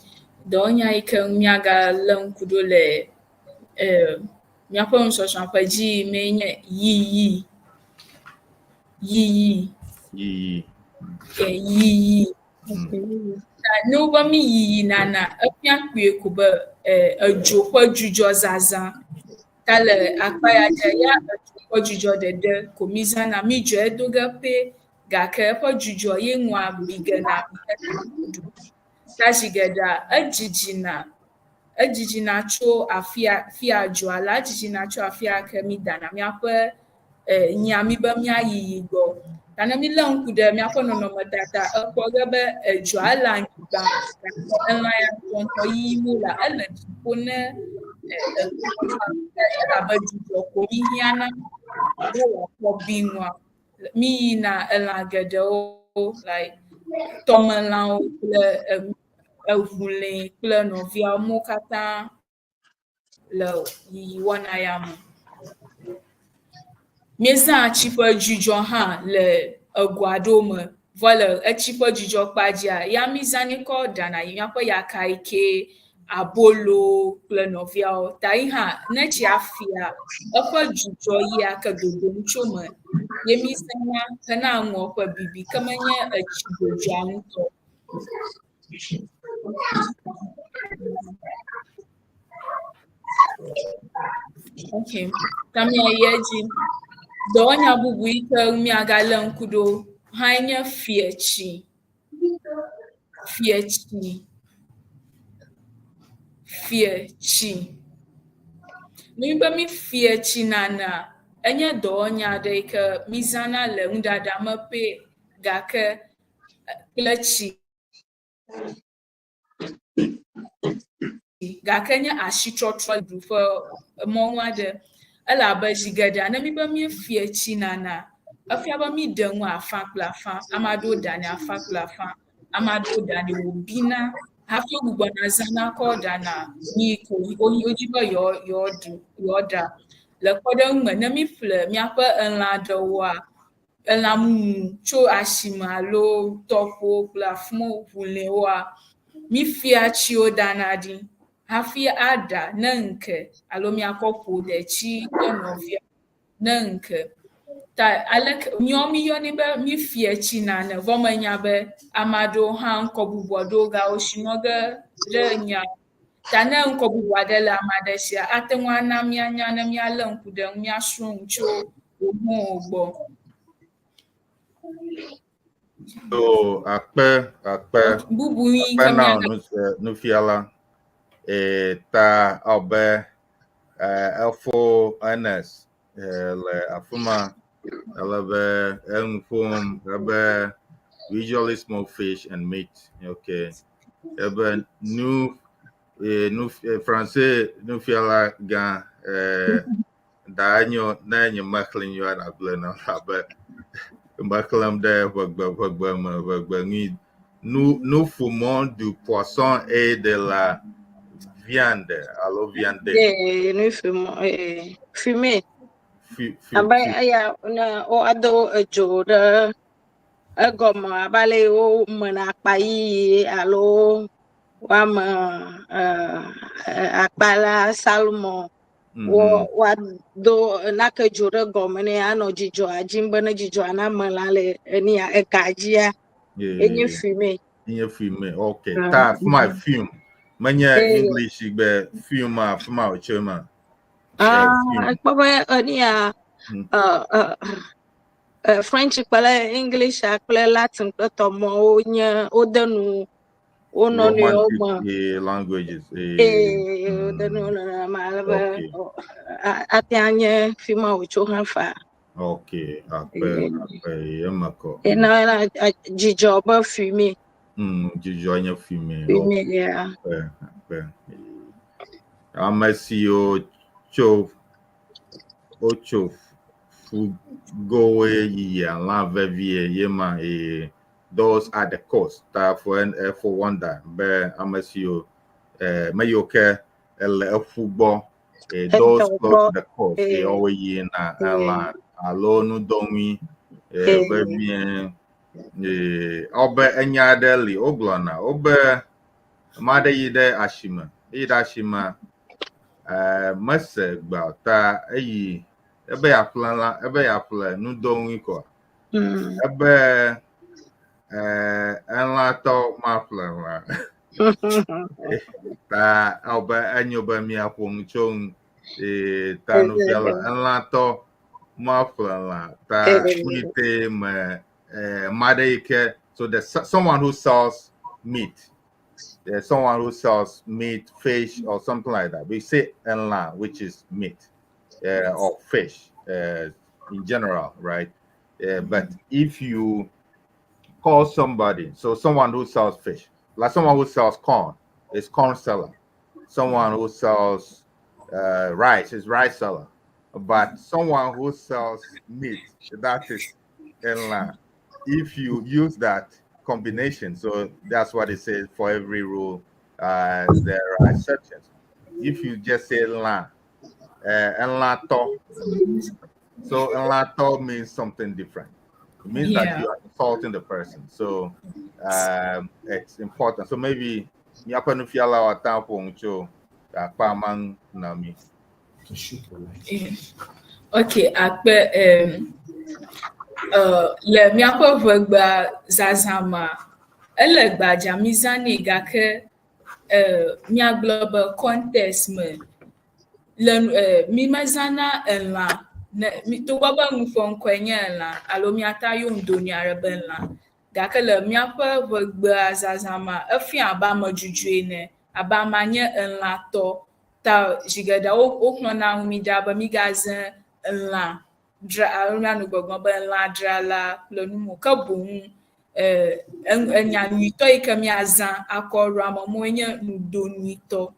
Dɔwɔnya yi ke míagalé ŋku ɖo le míaƒe nusɔsrɔ̃a ƒe dzi mee nye yiyi. Yiyi. Yiyi. Yiyi. Ta ne wobe mi yiyi nana, efia kpuie ko be edzo ƒe dzudzɔ zazã. Ta le akpa ya dzi ya edzo ƒe dzudzɔ ɖeɖe ko mi zãna. Mi dzo edo ge pɛ gake eƒe dzudzɔ ye nua bi gena ɖu. Ta zi geɖea edzidzina tso afia fia dzoa la edzidzina tso afia ke mi dana míaƒe nya mi be míayiyi gbɔ. Ta ne mílé ŋku ɖe míaƒe nɔnɔmetata ekpɔ ge be edzoa le anyigba gake elã ya ŋutɔŋutɔ yiyim wolea ele dziƒo ne elabe dzudzɔ ko mi hiãna be wòakɔ bi nua. Mi yina elã geɖewo like tɔmelãwo kple eʋulɛ̃ kple nɔviawo mo katã le yiyi wɔna ya me. Míezãa tsi ƒe dzudzɔ hã le ego aɖewo me. Vɔ le etsi ƒe dzudzɔ kpa dzia, ya mízãnɛ kɔ ɖana míaƒe yakaike, abolo kple nɔviawo. Ta yi hã ne tsia fia, eƒe dzudzɔ yia ke dodom tso me ye mízãna hena nua ƒe bibi ke menye etsi dzodzoa ŋutɔ. Okay, ta míayi edzi. Dɔwɔnya bubu yi ke míagalé ŋku ɖo hãe nye fietsi. Fietsi. Fietsi. Ne be mi fietsi nana, Enye dɔwɔnya aɖe yi ke mízãna le nuɖaɖa me pɛ gake kple tsi gake nye ashitrɔtrɔ ɖu ƒe mɔnu aɖe elabe zi geɖea ne míbe míefie tsi nana, efia be míɖe nu afã kple afã. Ame aɖewo ɖanɛ afã kple afã, ame aɖewo ɖanɛ wòbina hafi wogbugbɔna zãna kɔ ɖana nu yi ke wodi be yewoaɖu yewoaɖa. Le kpɔɖeŋu me, ne míƒle míaƒe elã aɖewoa, elã mumu tso asime alo tɔƒo kple afi ma ʋulɛ̃woa, mífia tsiwo dana ɖi hafi aɖa ne ŋke alo míakɔ ƒo detsi kple nɔvia ne ŋke. Ta aleke míawo míyɔnɛ be mífia tsi nane vɔ menya be ame aɖewo hã ŋkɔ bubu aɖewo gawo si nɔ ge ɖe nya. Ta ne ŋkɔ bubu aɖe le ame aɖe sia, ate ŋu ana míanya ne míalé ŋku ɖe eŋu, míasrɔ̃ nu tso wo gbɔ. So akpe akpe Bubu yi akpe ke na míaga nufiala e ta abe efo Ernest le afi ma ele be enu ƒom ebe we usually smoke fish and meat. Okay. Ebe nu nu Français nufiala gã da enyo ne nye mexlẽ nyuie nagblɔe nam abe mexlẽm ɖe ʋegbe ʋegbe me ʋegbe nyui. Nous, nous fumons du poisson et de la viande alo viande. Eh, nous fumons, eh, fumer. Fu, Abe fu. eya ne woado edzo ɖe egɔme abe ale yi womena akpa yiyi alo woame akpala salmon wo woado nake dzo ɖe gɔme nɛ anɔ dzidzɔa dzim be ne dzidzɔa name la le enia eka dzia enye fumer. Enye fumer. Okay. Ta afi ma fume. Menye English gbe fume afi ma wòtso ema. Ah, ekpɔ be enia French kple English kple Latin kple tɔmɔwo nye wode nu wo nɔnɔewo me. Languages. Ee, wode nu wo nɔnɔewo me ale be ate anye fi ma wòtso hã faa. Okay, akpe akpe eme kɔ. Ena dzidzɔ be fumer. Dzidzɔ nye fumer. Fumer, yeah. Akpe akpe. Ame siwo tso wotso ƒugowoe yia lã vevie ye ma eye those are the coast ta for for wonder be ame siwo me yiwo ke ele eƒu gbɔ those close to the coast eye woawoe yina elã alo nudɔnui vevie. Wobe enya aɖe li wogblɔna wobe ame aɖe yi ɖe asime eyi ɖe asimea mese gbea o ta eyi ebe yeaƒle lã ebe yeaƒle nudɔnui koa ebe elãtɔ maƒle lã ta ewɔ be enyo be míaƒo nu tso ŋu ta nufiala elãtɔ maƒle lã ta kpuite me ame aɖe yi ke so the someone who sells meat, there's someone who sells meat, fish, or something like that. We say elã, which is meat or fish in general, right? But if you call somebody, so someone who sells fish, like someone who sells corn, is corn seller. Someone who sells rice is rice seller. But someone who sells meat, that is elã. If you use that combination, so that's what it says for every rule, there are exceptions. If you just say lã, elãtɔ, so elãtɔ means something different. It means that you are insulting the person. So it's important. So maybe míaƒe nufiala woate ŋu aƒo nu tso akpa ma ŋu na mí. Yeah. Okay, akpe le míaƒe ʋegbea zazã mea, ele gbadza mízãnɛ gake míagblɔ be context me le mí mezãna elã ne togbɔ be nu ƒe ŋkɔe nye elã alo míate ayɔ ŋdonui aɖe be lã gake le míaƒe ʋegbea zazã mea, efia abe amedzudzɔe ene abe amea nye elãtɔ ta zi geɖe woxlɔ̃na nu mí ɖa be mígazẽ elã. dzra alo míanɔ gbɔgblɔm be lãdzrala kple nu mɔ. Ke boŋ enya nyuitɔ yi ke míazã akɔ ɖo ame mɔe nye nudonuitɔ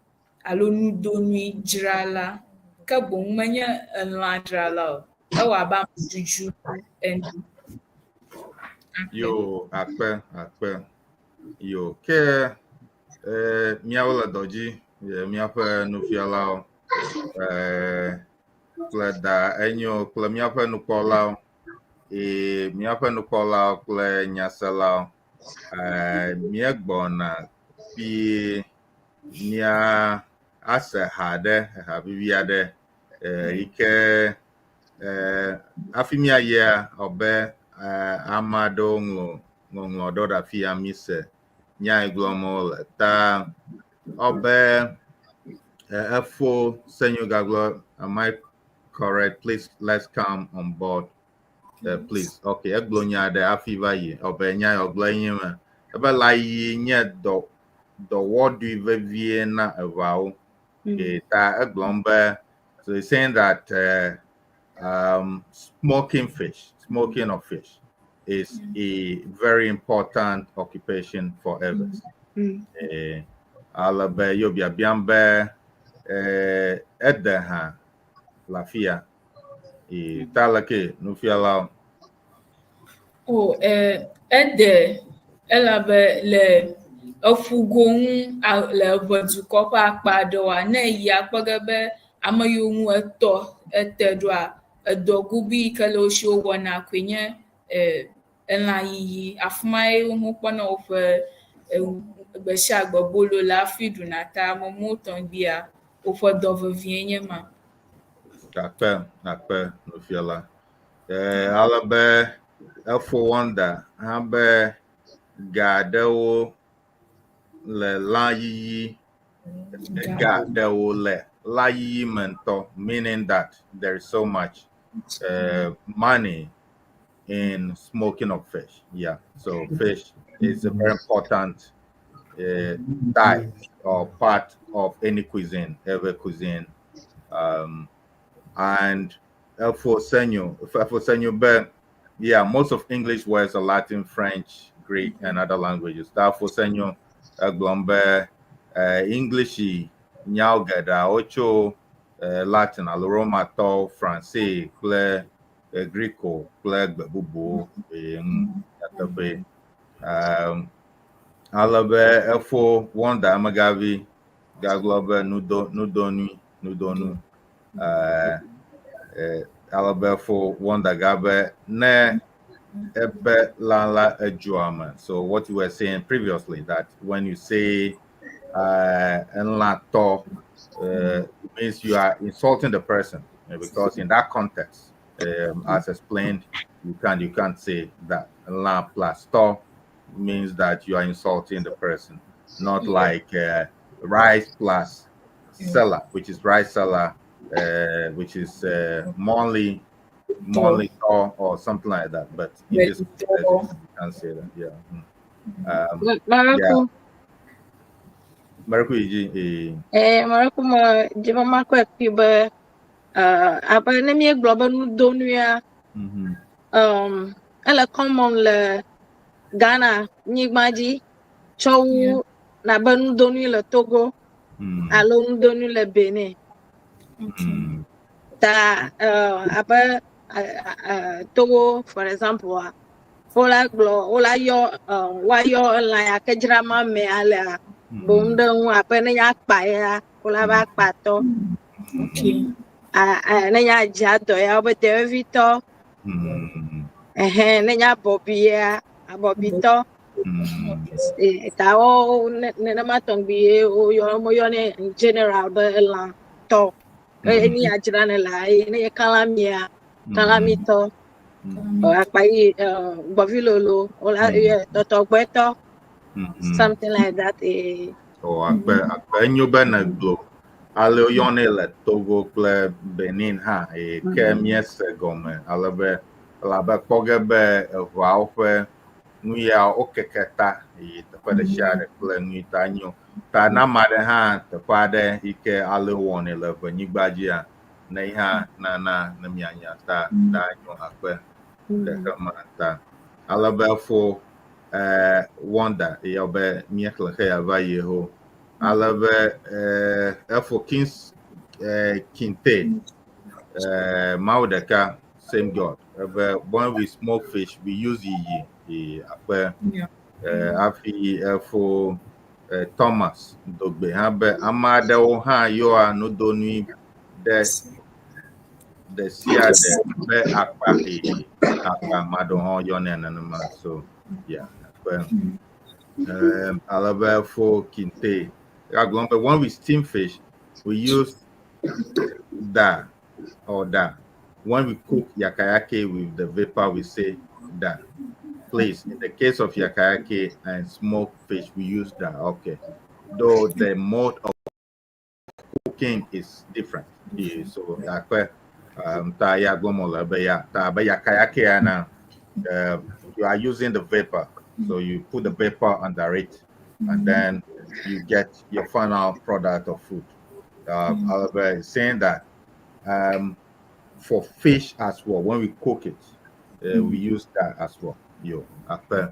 alo nudonuidzrala. Ke boŋ menye elãdzrala o. Ewɔ abe amedzudzu ene. Yo, akpe, akpe. Yo, ke míawo le dɔ dzi, míaƒe nufialawo kple da enyo kple míaƒe nukpɔlawo, míaƒe nukpɔlawo kple nyaselawo. Míegbɔna kpuie mía ase ha aɖe, ha vivi aɖe yi ke hafi míayia abe ame aɖewo ŋlɔ ŋɔŋlɔ ɖewo ɖe afi ya míse nya yi gblɔm wole ta abe efo Senyo gagblɔ, am I correct? Please let's come on board. Please. Okay, egblɔ nya aɖe hafi va yi. Abe nya yi wògblɔ nye me. Ebe lãyiyi nye dɔ dɔwɔɖui vevie na eʋawo. Okay, ta egblɔm be so he's saying that smoking fish, smoking of fish is a very important occupation for Ewes. Ale be yo biabiam be ede hã le afi ya. Ta leke nufialawo? O, ede elabe le eƒugo ŋu le eʋe dukɔ ƒe akpa aɖewoa, ne eyi akpɔ ge be ame yiwo ŋu etɔ ete ɖoa, edɔ gobi yi ke le wo si wowɔna koe nye elãyiyi. Afi ma ye wokpɔna woƒe gbe sia gbe bolo le hafi ɖuna ta ame mawo tɔgbia woƒe dɔ vevie nye ma. Akpe, akpe nufiala. Ale be efo Wonder hã be ga aɖewo le lãyiyi ga ɖewo le lãyiyi me ŋutɔ, meaning that there is so much money in smoking of fish. Yeah, so fish is a very important diet or part of any cuisine, every cuisine. And for Senyo, for Senyo, but yeah, most of English words are Latin, French, Greek, and other languages. Therefore, Senyo, egblɔ be English nyawo geɖeawo tso Latin alo Romatɔ, Francais kple Greeko kple gbe bubuwo ŋu nyateƒe. Ale be efo Wonder Amegavi gagblɔ be nudo nudonui nudonu. Ale be efo Wonder ga be ne ebe lã la edzoa me. So what you were saying previously, that when you say elãtɔ, it means you are insulting the person, because in that context, as explained, you can't say that. Lã plus tɔ means that you are insulting the person, not like rice plus seller, which is rice seller, which is mɔli tɔ or something like that. But in this context, you can't say that. Yeah. Maraku. Maraku iji. Maraku ma jiba makɔ ekpi be abe ne míegblɔ be nudonuia ele common le Ghana nyigba dzi tsɔ wu nabe nudonui le Togo alo nudonui le Benin. Ta abe Togo, for example, wola gblɔ wola yɔ woayɔ elã ya ke dzram amea lea boŋ ɖe ŋu abe ne nye akpa ya wola be akpatɔ. Ne nye adzadɔ ya wobe dewevitɔ. Ɛhɛn ne nye abɔbi ya abɔbitɔ. Ta wo nenema tɔgbi ye woyɔ woyɔnɛ in general be elã tɔ. Eye ni ya dzra ne la eye ne nye kalamia kalamitɔ. Akpayi gbɔvilolo wola yɔ tɔtɔgbɛtɔ. Something like that. Oh, akpe akpe enyo be negblɔ ale woyɔnɛ le Togo kple Benin hã eye ke míese gɔme ale be elabe kpɔ ge be eʋawo ƒe nu ya wokeke ta yi teƒe ɖe sia ɖe kple nu yi ta nyo. Ta ne ame aɖe hã teƒe aɖe yi ke ale wowɔnɛ le ʋenyigba dzia, Ne yi hã nana ne mianya ta ta nyo akpe ɖeke ma ta. Ale be fo Wonder eyɔ be míexlẽ xe ya va yi ho. Ale be efo Kings Kinte Mawu ɖeka, same God. Ebe when we smoke fish, we use yiyi e akpe. Hafi efo Thomas Dogbe hã be ame aɖewo hã yɔa nudonui ɖe ɖe sia ɖe be akpa e akpa ame aɖewo hã yɔnɛ nenema, so yeah, akpe. Ale be fo Kinte gagblɔ be when we steam fish, we use da or da. When we cook yakayake with the vapor, we say da. Please, in the case of yakayake and smoked fish, we use da. Okay. Though the mode of cooking is different. Yeah, so akpe ta ya gbomo be ya ta be yakayake na you are using the vapor. So you put the vapor under it and then you get your final product of food. However, saying that for fish as well, when we cook it, we use that as well. Yo, akpe.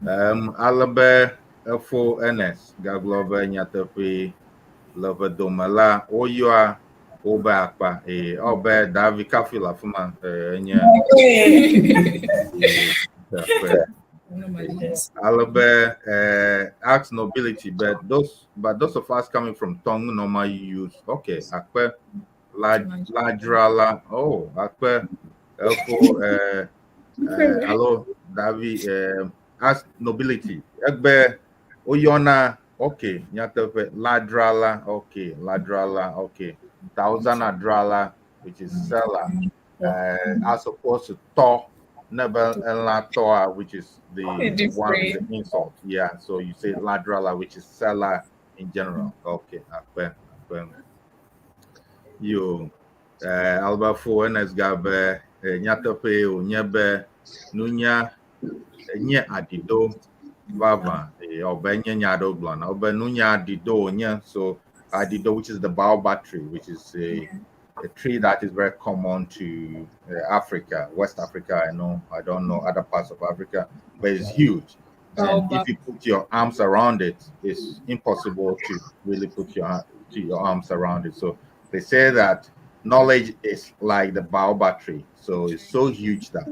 Alabe efo ns gagblɔ be nyateƒe le ƒe dome la woyɔa wobe akpa eye ɔbe Davi Kafi le afi ma enye akpe. Alabe ask nobility, but those of us coming from Tongue normally use, okay, akpe la ladrala, oh, akpe efo hello Davi ask nobility egbe oyona, okay, nyateƒe ladrala, okay, ladrala, okay, thousand adrala, which is seller, as opposed to to never toa, which is the one with the insult. Yeah, so you say ladrala, which is seller in general. Okay, akpe akpe yo alba fo ns gabe nyateƒe wònye be nunya nye adido vavã ɔbe nye nya aɖewo gblɔna wobe nunya adido wònye, so adido, which is the baobab tree, which is a tree that is very common to Africa, West Africa. I know, I don't know other parts of Africa, but it's huge. And if you put your arms around it, it's impossible to really put your arms around it. So they say that knowledge is like the baobab tree. So it's so huge that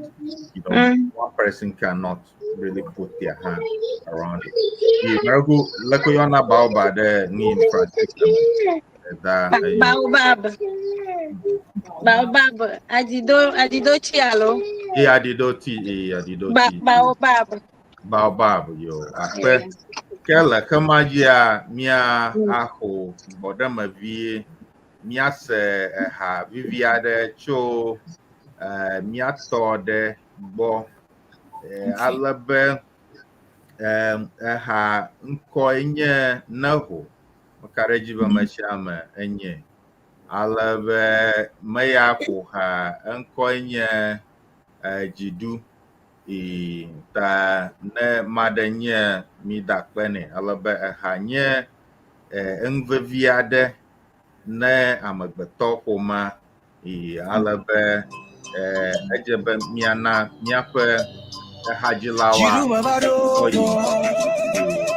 one person cannot really put their hand around it. Baobab there in Baobab. Baobab. Adido adido ti alo. E adido ti e adido ti. Baobab. Baobab yo. Akpe ke le kema dzia mía axo gbɔɖeme vie míase eha vivi aɖe tso míatɔ ɖe gbɔ ale be eha ŋkɔe nye Neho. Meka ɖe edzi be ame sia ame enye. Ale be meya ƒo ha eŋkɔe nye Dzidu. E ta ne maɖe nye mi da akpe nɛ ale be eha nye enu vevi aɖe ne amegbetɔ ƒomea e ale be edze be míana míaƒe ehadzilawoa kɔ yi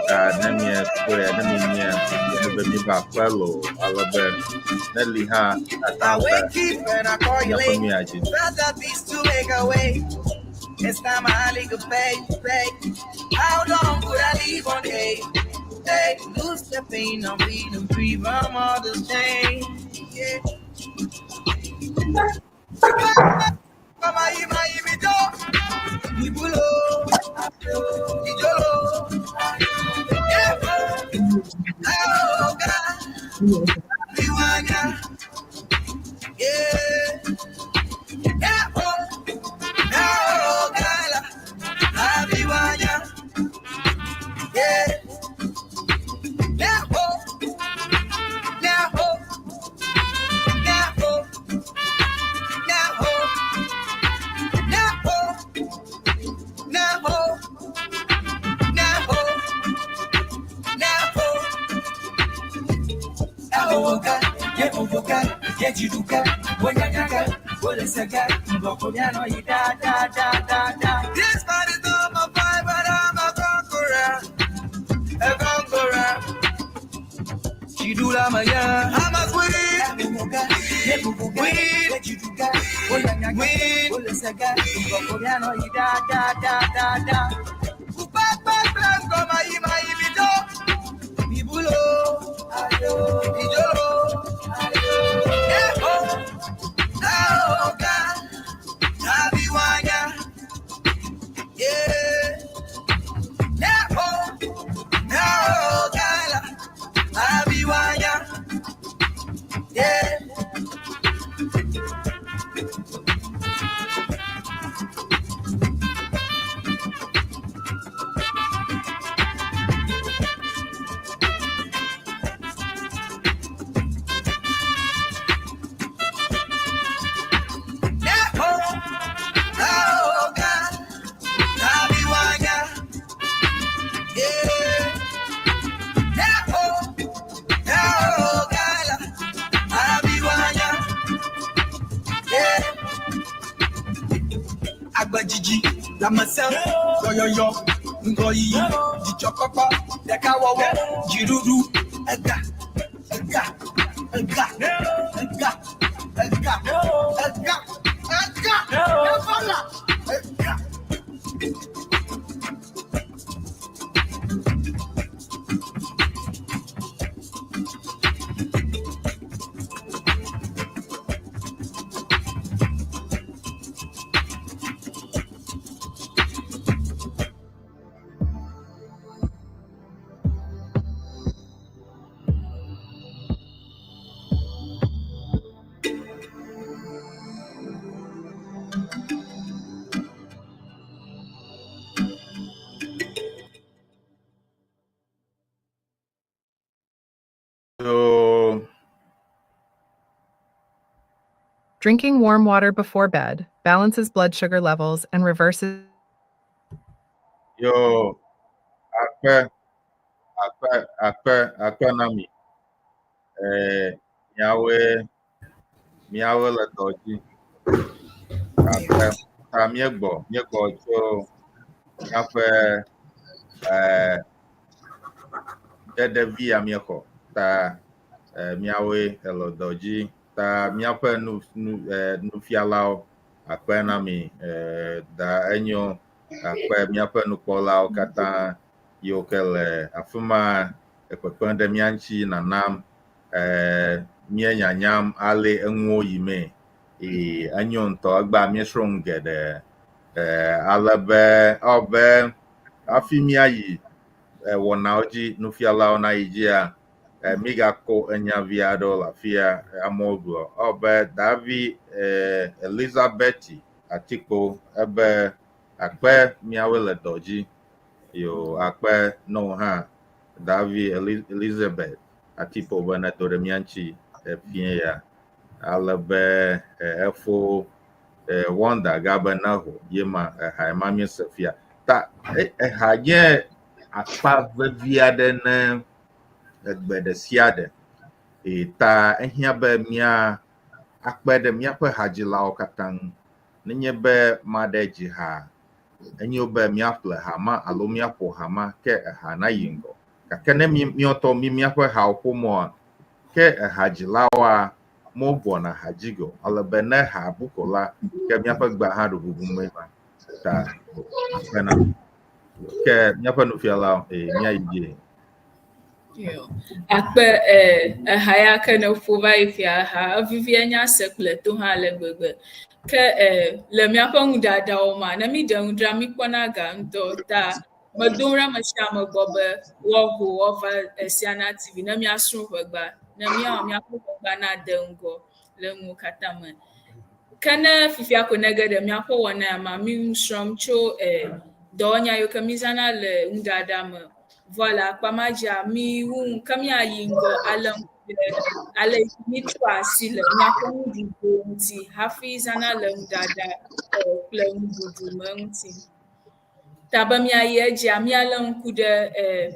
ta ne miekpɔe ne mienye enu be miva akpe loo ale be ne li hã ata be míaƒe nu ya dzi. It's time I leave a pay, pay. How long could I leave on a? Hey, lose the pain, I'm feeling free from all this pain. Yeah. Mama, ima, imi, do. Ibulo, ijolo. Yeah. Oh, God. Iwanya. Yeah. Yeah. Oh. Oh, God. Abiwanya. Yeah. Now, oh. Now, oh. Now, oh. Now, oh. Now, oh. Now, oh. Now, oh. Now, oh. Awoka, ye ovoka, ye jiduka. This man is not my vibe, but I'm a conqueror, a conqueror. Chidula maya, I'm a queen, queen, queen. Upapa blanco, mai mai bido, bibulo, ijolo, eh oh, ah oh, ga, abiwanya, yeah, eh oh, ah oh, gala, abiwanya, yeah. Agbajiji, lamẹsẹ, yọyọyọ, ŋgɔyiyi, dzidzɔkpɔkpɔ, ɖekawɔwɔ, dziɖuɖu, ega, ega, ega, ega, ega, ega, ega, efala, ega. So Drinking warm water before bed balances blood sugar levels and reverses yo akpe akpe akpe akpe na mi. Eh, miawoe miawoe le dɔ dzi. Akpe ta míegbɔ míegbɔ tso míaƒe eh ɖeɖevi ya míexɔ ta eh, miawoe ele dɔ dzi ta míaƒe nu nu eh, nufialawo akpe na mi eh, da enyo akpe míaƒe nukpɔlawo katã yiwo ke le afi ma ekpekpem ɖe mía ŋuti nanam eh, míenyanyam ale enuwo yimee. Ee, enyo ŋutɔ egbea míesrɔ̃ nu geɖe eh, ale be ewɔ be hafi míayi eh, wɔnawo dzi nufialawo nayi dzia eh, mígakɔ enya vi aɖewo le afia eh, amewo gblɔ ewɔ be Davi eh, Elizabeth Atikpo ebe akpe miawoe le dɔ dzi yo akpe no hã Davi Eli Elizabeth Atikpo be nedo ɖe mía ŋuti efie ya ale be eh, efo eh, Wonder ga be neho ye ma eha ma míese fia ta eh, eha nye akpa vevi aɖe ne egbe ɖe sia ɖe e ta ehiã be mía akpe ɖe míaƒe hadzilawo katã ŋu. Nenye be maɖe dzi ha, enyo be míaƒle ha ma alo míaƒo ha ma ke eha nayi ŋgɔ. Gake ne mí míawo mí míaƒe hawo ƒomɔa, ke ehadzilawoa mogbɔna ha dzi ge o. Ale be ne ha bu ko la, ke míaƒe gbea hã ɖo bubum ma. Ta akpe na mi. Ke míaƒe nufialawo ee míayi dzi. Yo. Akpe eh, eha ya ke ne ƒo va yi fia eha evivi enya se kple to hã le gbegbe. Ke eh, le míaƒe nuɖaɖawo ma, ne mi ɖe nu ɖa, mi kpɔna ga ŋutɔ ta medom ɖe ame sia ame gbɔ be woaho woava Esiana TV ne míasrɔ̃ ʋegba, ne míawɔ míaƒe ʋegba nade ŋgɔ le nuwo katã me. Ke ne fifia ko nege ɖe míaƒe wɔna ya mea, mi nu srɔ̃m tso eh, dɔwɔnya yiwo ke mízãna le nuɖaɖa me. Vɔ le akpa ma dzia, mi wu nu ke míayi ŋgɔ ale ŋku ɖe ale yi mítrɔa asi le míaƒe nuɖuɖuwo ŋuti hafi zãna le nuɖaɖa eh, kple nuɖuɖu me ŋuti. Ta be míayi edzia, míalé ŋku ɖe eh,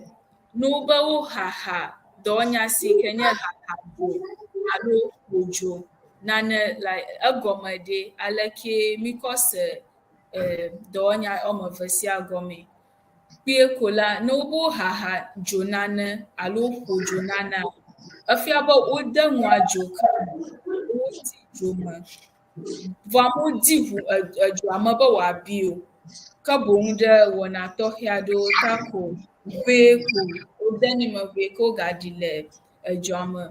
nuwo be woxaxa dɔwɔnya si ke nye xaxadzo alo ƒodzo. Nane like egɔme ɖe aleke míkɔ se dɔwɔnya woame eve sia gɔmee. Kpuie ko la, ne wobe wohaha dzo nane alo woƒo dzo nanea, efia be wode nua dzo ke wodi dzo me. Vɔa womedi ŋu edzoa me be wòabi o. Ke boŋ ɖe wɔna tɔxɛ aɖewo ta ko ʋee ko wodenɛ me ʋee ke wogaɖi le edzoa me.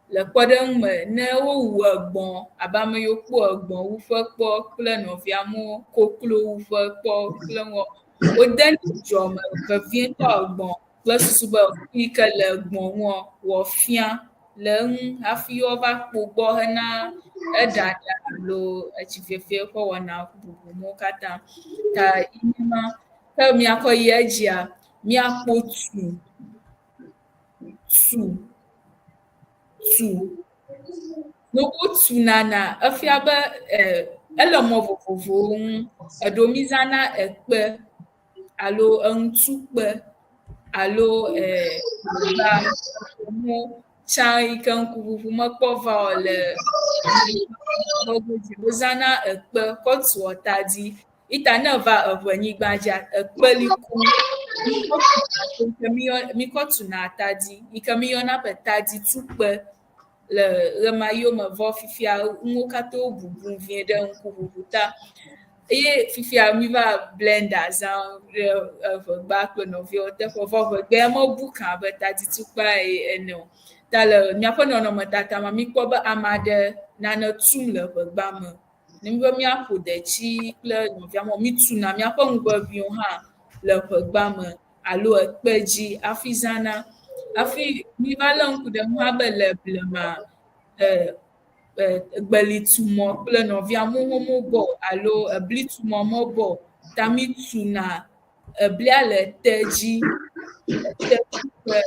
Le kpɔɖeŋu me, ne wowu egbɔ̃ abe ame yiwo kpɔ egbɔ̃ wuƒe kpɔ kple nɔvia amewo, koklo wuƒe kpɔ kple ŋɔ, wodenɛ dzoa me vevietɔ egbɔ̃ kple susu be nu yi ke le egbɔ̃ ŋua wòafia le eŋu hafi woava kpo gbɔ hena eɖaɖa alo etsi fiefie ƒe wɔna bubuwo katã. Ta ye nye ma. Ke míakɔ yi edzia, míakpɔ tu, tu, tu. Ne wotu nana efia be ele mɔ vovovowo ŋu. Eɖewo mízãna ekpe alo enutukpe alo tsã yi ke ŋkuŋuŋu mekpɔ va o le wozãna ekpe kɔ tua tadi. Eyi ta ne eva eŋenyigba dzia, ekpe li koŋ míkɔ tuna atadi yi ke míyɔna be taditukpe le ɣemaɣiwo me vɔ fifia nuwo katã wo bubum vie ɖe ŋkuŋuŋu ta. Eye fifia míva blender zãm ɖe eŋegba kple nɔviawo teƒe vɔ ŋegbea mebu kã abe taditukpea ene o. Ta le míaƒe nɔnɔmetata mea, míkpɔ be ame aɖe nane tum le ŋegba me. Ne míbe míaƒo detsi kple nɔvia amewo, mítuna míaƒe nu ʋeʋĩwo hã le ŋegba me alo ekpe dzi hafi zãna. Hafi míva lé ŋku ɖe eŋu hã be le blema gbelitumɔ kple nɔvia amewo mebɔ o alo eblitumɔ mebɔ o ta mítuna eblia le te dzi. Ete ƒe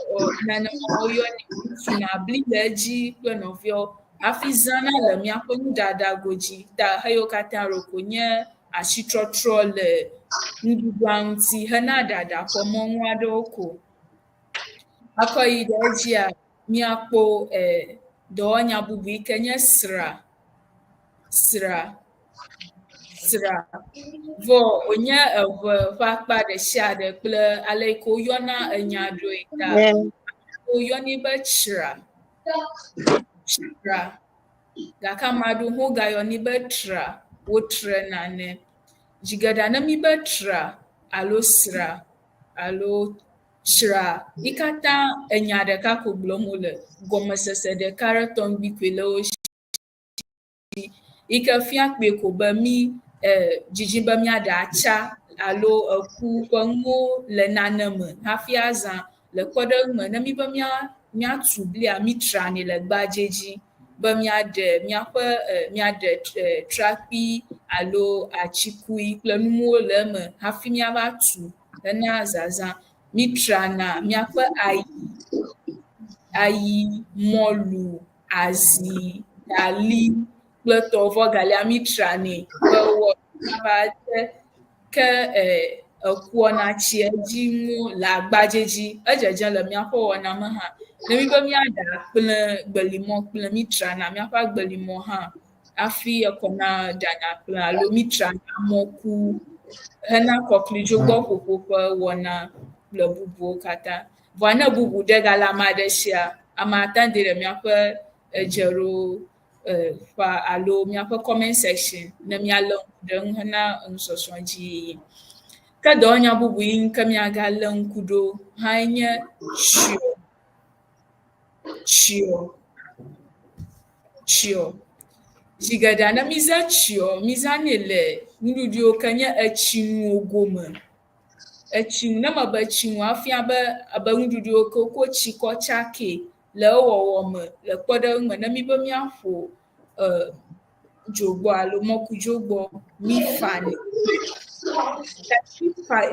nenema woyɔnɛ. Wotuna bli le edzi kple nɔviawo hafi zãna le míaƒe nuɖaɖa godzi. Ta xeyiwo katã ɖeko nye ashitrɔtrɔ le nuɖuɖua ŋuti hena ɖaɖa ƒe mɔnu aɖewo ko. Akɔ yi ɖe edzia, míakpɔ dɔwɔnya bubu yi ke nye sra, sra, sra. Vɔ wònye eŋe ƒe akpa ɖe sia ɖe kple ale yi ke woyɔna enya ɖoe ta woyɔnɛ be tsra, tsra. Gake ame aɖewo hã wogayɔnɛ be tra, wotre nane. Zi geɖea ne míbe tra alo sra alo tsra, yi katã enya ɖeka ko gblɔm wole. Gɔmesese ɖeka ɖe tɔŋgbi koe le wo si yi ke fia kpuie ko be mí dzidzim be míaɖe atsa alo eku ƒe nuwo le nane me hafi azã. Le kpɔɖeŋu me, ne míbe míatu blia, mítranɛ le gbadzɛ dzi be míaɖe míaƒe míaɖe trakpui alo atsikui kple nuwo le eme hafi míava tu hena zazã. Mítrana míaƒe ayi, ayi, mɔlu, azi, gali kple tɔwo vɔ galia mítranɛ be woava te ke ekuɔna tsi edzi ŋu le agbadze dzi. Edzedze le míaƒe wɔna me hã. Ne míbe míaɖa kple gbelimɔ kple mítrana míaƒe agbelimɔ hã hafi ekɔna ɖana kple alo mítrana mɔku hena kɔklidzo gbɔ ƒoƒo ƒe wɔna kple bubuwo katã. Vɔa ne bubu ɖe gale ame aɖe sia, ame ate ŋu ɖe míaƒe edzeɖo ƒe alo míaƒe comment section ne míalé ŋku ɖe eŋu hena enusɔsrɔ̃ dzi yiyi. Ke dɔwɔnya bubu yi ke míagalé ŋku ɖo hãe nye tsiɔ, tsiɔ, tsiɔ. Zi geɖea ne mízã tsiɔ, mízãnɛ le nuɖuɖu yiwo ke nye etsinuwo gome. Etsinu, ne mebe tsinu efia be abe nuɖuɖu yiwo ke wokɔ tsi kɔ tsakɛ le ewɔwɔ me. Le kpɔɖeŋu me, ne míbe míaƒo dzogbɔ alo mɔkudzogbɔ, mífanɛ.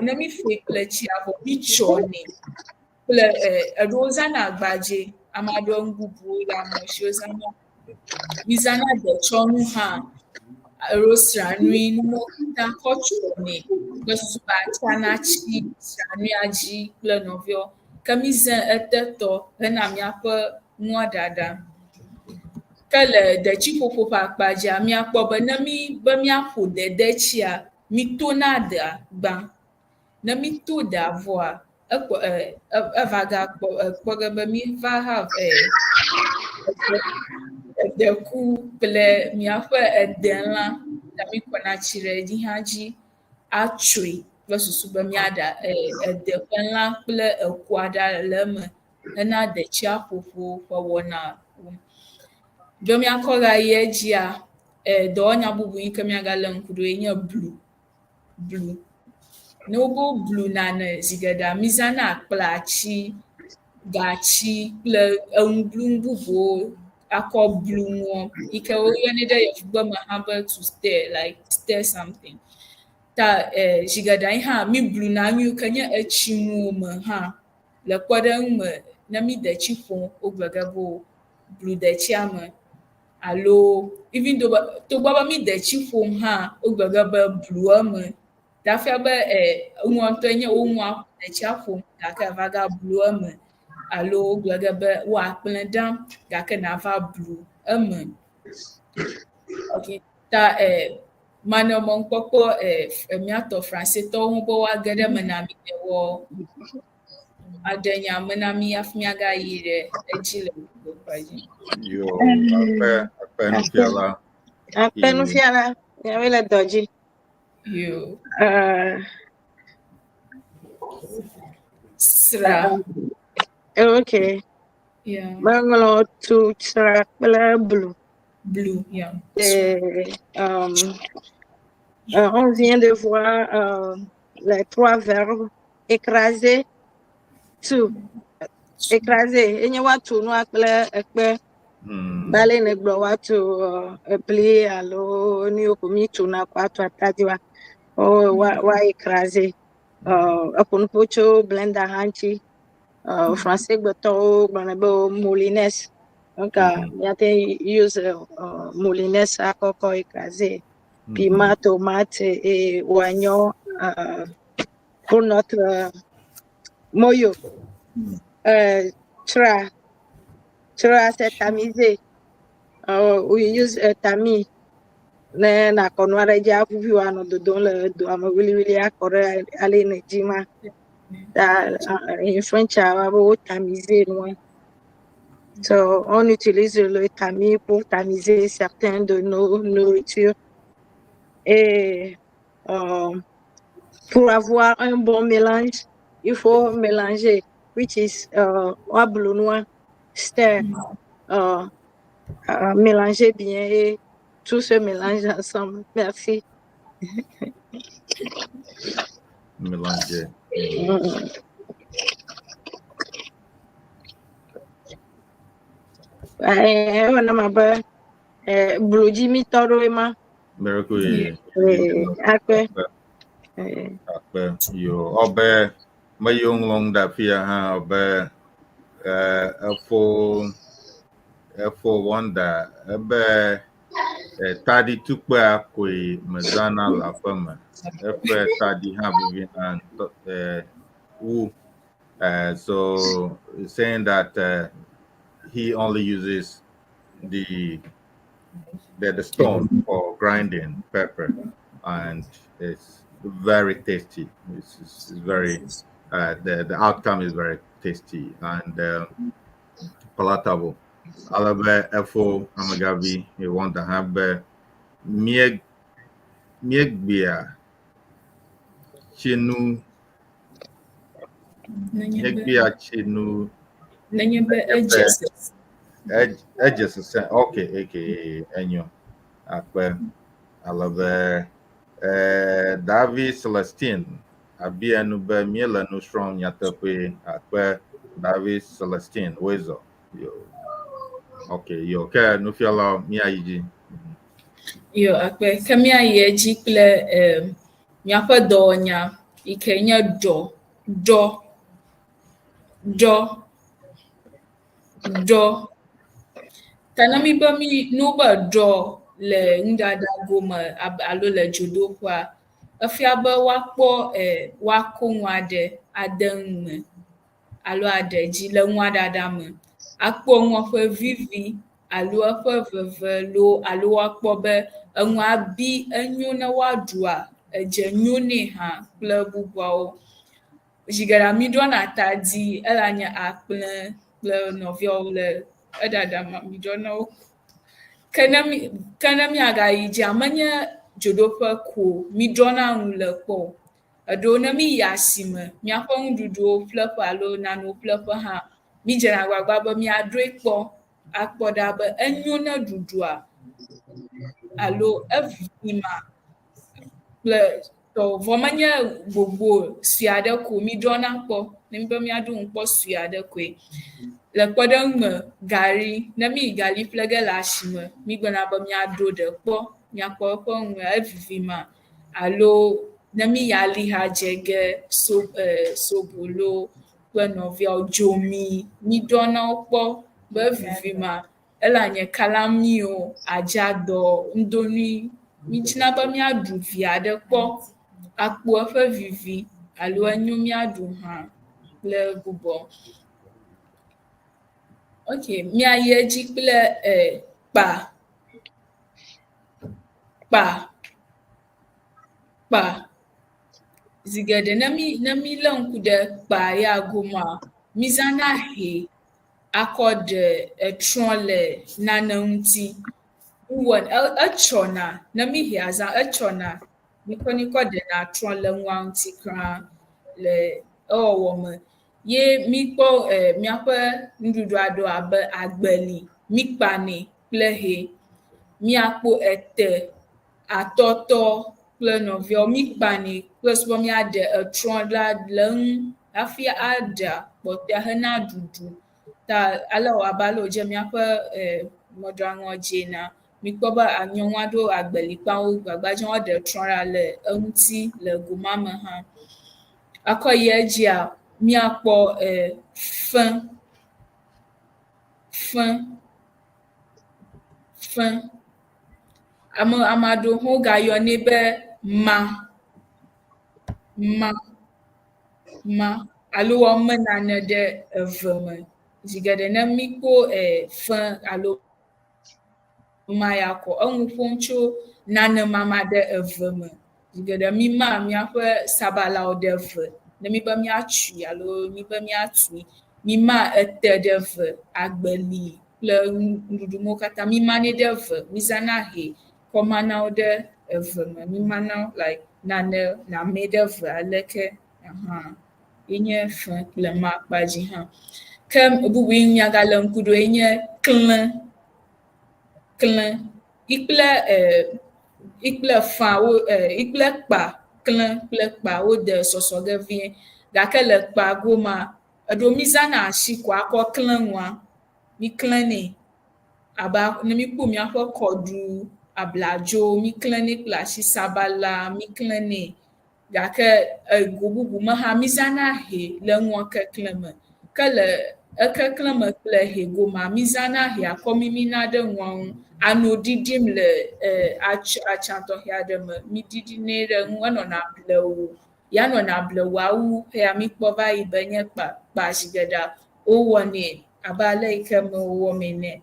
Ne míƒoe kple tsia vɔ, mítsɔnɛ kple eɖewo zãna agbadze, ame aɖewo nu bubuwo le amewo si wozãna. Mízãna detsɔnu hã alo sranui nuwo katã kɔ tsɔnɛ kple susu be atsa natsi sranuia dzi kple nɔviawo. Ke mízãe etetɔ hena míaƒe nua ɖaɖa. Ke le detsiƒoƒo ƒe akpa dzia, míakpɔ be ne mí be míaƒo dedetsia, mítona dea gbã. Ne míto dea vɔa, ekpɔ e eva gakpɔ ekpɔ ge be míva have e edeku kple míaƒe edelã ta míkɔna tsi ɖe edzi hã dzi atsoe kple susu be míaɖa e ede ƒe lã kple ekua ɖa le eme hena detsia ƒoƒo ƒe wɔna. Be míakɔ ɣayi edzia, e dɔwɔnya bubu yi ke míagalé ŋku ɖo ye nye blu. Blu. Ne wobe woblu nane zi geɖea mízãna kplatsi, gatsi kple enublunu bubuwo akɔ blu nua yi ke woyɔnɛ ɖe yevugbe me hã be to stir like stir something. Ta e zi geɖea yi hã míbluna nu yi ke nye etsinuwo me hã. Le kpɔɖeŋu me, ne mí detsi ƒom wogblɔ ge be blu detsia me alo even though be togbɔ be mí detsi ƒom hã wogblɔ ge be blu eme. Ta fia be e enua ŋutɔe nye wo nua detsia ƒom gake eva ga blu eme alo wogblɔ ge be wo akplẽ ɖam gake nava blu eme. Okay ta e manɔ mɔnukpɔkpɔ e míatɔ Fransetɔwo ŋu be woage ɖe eme na mí ne woa aɖe nya me na mí hafi míagayi ɖe edzi le gbɔgblɔ dzi. Yo, akpe, akpe nufiala. Akpe nufiala, miawoe le dɔ dzi. Yo. Sra. Okay. Yeah. Meŋlɔ tu sra kple blu. Blu, yeah. Et, on vient de voir les trois verbes écraser, tu, écraser. Enye woatu nua kple ekpe. Bale ne gblɔ woatu ebli alo nu yiwo ko mítuna ko atu atadi wa. Wo wa wa écraser. Eƒo nuƒo tso blender hã ŋuti. Français gbetɔwo gblɔna be moulines. Donc, míate use moulines akɔ kɔ écraser. Piment, tomate et oignon pour notre moyo. Tra, tra c'est tamiser. We use tamis. Ne nakɔ nua ɖe dzi aʋuʋui wòanɔ dodom le doa me wiliwili akɔ ɖe ale yi nèdi ma. Ta in French woabe wo tamiser nua. So on utilise le tamis pour tamiser certains de nos nourritures. Et pour avoir un bon mélange, il faut mélanger, which is woablu nua, stir, mélanger bien et tout se mélange ensemble. Merci. Mélanger. Ewɔ nam abe blu dzi mitɔ ɖo ma. Miracle ye. Akpe. Akpe. Yo, ɔbe me yiwo ŋlɔ nu ɖe afia hã ɔbe efo efo wonder ebe taɖi tukpea koe mezãna le aƒe me. Eƒe taɖi hã vivina ŋutɔ wu. So saying that he only uses the stone for grinding pepper, and it's very tasty. It's very the outcome is very tasty and palatable. Alebe efo amegavi he want to have be mie miegbea tsinu Nenye be miegbea tsinu nenye be edze sese. Edze sese. Okay, enyo akpe alebe David Celestine abia nu be míele nu srɔ̃m nyateƒe akpe David Celestine wezɔ yo. Okay, yo ke nufiala míayi dzi. Yo, akpe. Ke míayi edzi kple míaƒe dɔwɔnya yi ke nye ɖɔ, ɖɔ, ɖɔ, ɖɔ. Ta ne mí be mí ne wobe ɖɔ le nuɖaɖa gome alo le dzodoƒea, efia be woakpɔ woako nua ɖe ade nu me alo aɖe dzi le nua ɖaɖa me. Akpɔ nua ƒe vivi. alo eƒe veve loo alo woakpɔ be enua bi enyo ne woaɖua, edze nyo nɛ hã kple bubuawo. Zi geɖea míɖɔna tadi, ele anye akple kple nɔviawo le eɖaɖa me míɖɔna wo. Ke ne mí ke ne míagayi dzia, menye dzodoƒe ko míɖɔna nu le kpɔ o. Eɖewo ne míyi asime, míaƒe nuɖuɖuwo ƒleƒe alo nanewo ƒleƒe hã, mídzena agbagba be míaɖoe kpɔ akpɔ ɖa be enyo ne ɖuɖua alo evivima kple tɔwo. Vɔ menye gbogbo sue aɖe ko míɖɔna kpɔ ne míbe míaɖo nu kpɔ sue aɖe koe. Le kpɔɖeŋu me, gari, ne míyi gali ƒle ge le asime, mígblɔna be míaɖo ɖe kpɔ, míakpɔ eƒe nua evivima alo ne míyi aliha dze ge so sobolo kple nɔviawo, dzomi, míɖɔna wo kpɔ be evivima. Ele anye kalamiwo, adzadɔ, ŋdonui. Mídzina be míaɖu vi aɖe kpɔ akpɔ eƒe vivi alo enyo míaɖu hã kple bubuawo. Ok, míayi edzi kple kpa. Kpa. Kpa. Zi geɖe ne mí ne mílé ŋku ɖe kpa ya gomea, mízãna hɛ akɔ ɖe etrɔ le nane ŋuti. Wowɔ etsɔna ne míhɛ azã etsɔna. Míkɔnɛ kɔ ɖena trɔ le nua ŋuti kura le ewɔwɔ me. Ye míkpɔ míaƒe nuɖuɖu aɖewo abe agbeli, míkpanɛ kple hɛ. Míakpɔ ete, atɔtɔ kple nɔviawo míkpanɛ kple susu be míaɖe etrɔ la le eŋu hafi aɖa kpɔtɔea hena ɖuɖu. Ta ale wɔ abe ale wòdze míaƒe mɔɖaŋua dzi enea, míkpɔ be nyɔnu aɖewo agbeli kpam wo gbagba dzem woaɖe trɔ ɖa le eŋuti le goma me hã. Akɔ yi edzia, míakpɔ fe, fe, fe. Ame ame aɖewo hã wogayɔnɛ be ma, ma, ma alo woame nane ɖe eve me. Zi geɖe ne míkpɔ fe alo ma ya kɔ enu ƒom tso nane mama ɖe eve me. Zi geɖe mímaa míaƒe sabalawo ɖe eve ne míbe míatsui alo míbe míatui. Mímaa ete ɖe eve, agbeli kple nuɖuɖu mawo katã mímanɛ ɖe eve. Mízãna hɛ kɔ mana wo ɖe eve me. Mímana wo like nane namɛ ɖe eve aleke hã ye nye fe kple ma kpa dzi hã. Ke bubu yi míagale ŋku ɖo ye nye klẽ. Klẽ yi kple yi kple fã wo yi kple kpa klẽ kple kpa wode sɔsɔ ge vie gake le kpa gomea eɖewo mízãna asi ko akɔ klẽ nua. Míklẽnɛ abe ne míkpɔ míaƒe kɔɖu, abladzo, míklẽnɛ kple asi, sabala míklẽnɛ gake ego bubu me hã mízãna hɛ le nua keklẽ me. Ke le ekeklẽ me kple hɛ gomea, mízãna hɛa kɔ mimina ɖe nua ŋu ano ɖiɖim le atsã tɔxɛ aɖe me. Míɖiɖinɛ ɖe ŋu enɔna blewu. Ya nɔna blewu awu xea míkpɔ va yi be nye kpa kpa zi geɖea wowɔnɛ abe ale yi ke me wowɔm ene.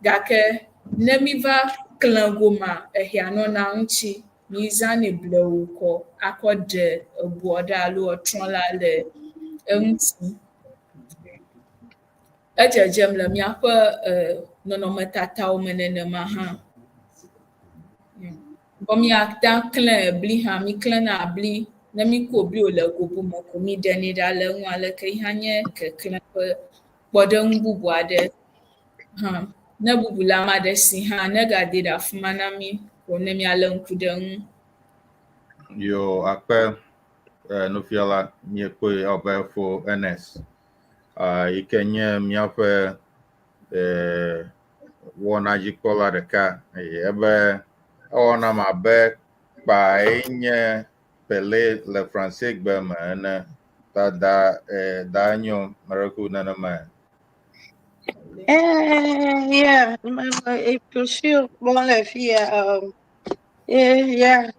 Gake ne míva klẽ gomea, ehɛa nɔna eŋuti. Mízãnɛ blewu kɔ akɔ ɖe ebuɔ ɖa alo etrɔ la le eŋuti. Edzedzem le míaƒe nɔnɔmetatawo me nenema hã. Vɔ míate ŋu aklẽ bli hã, míklẽna bli. Ne míko bli wòle go bu me ko míɖenɛ ɖa le eŋu aleke yi hã nye keklẽ ƒe kpɔɖeŋu bubu aɖe hã. Ne bubu le ame aɖe si hã, negadee ɖe afi ma na mí ko ne míalé ŋku ɖe eŋu. Yo akpe nufiala míekpɔe abe fo Ernest yi ke nye míaƒe wɔnadzikpɔla ɖeka eye ebe ewɔ nam abe kpae nye Pele le Fransegbe me ene. Ta da da nyo mereku nenemae. Yeah, et bien sûr, bon, la fille, yeah.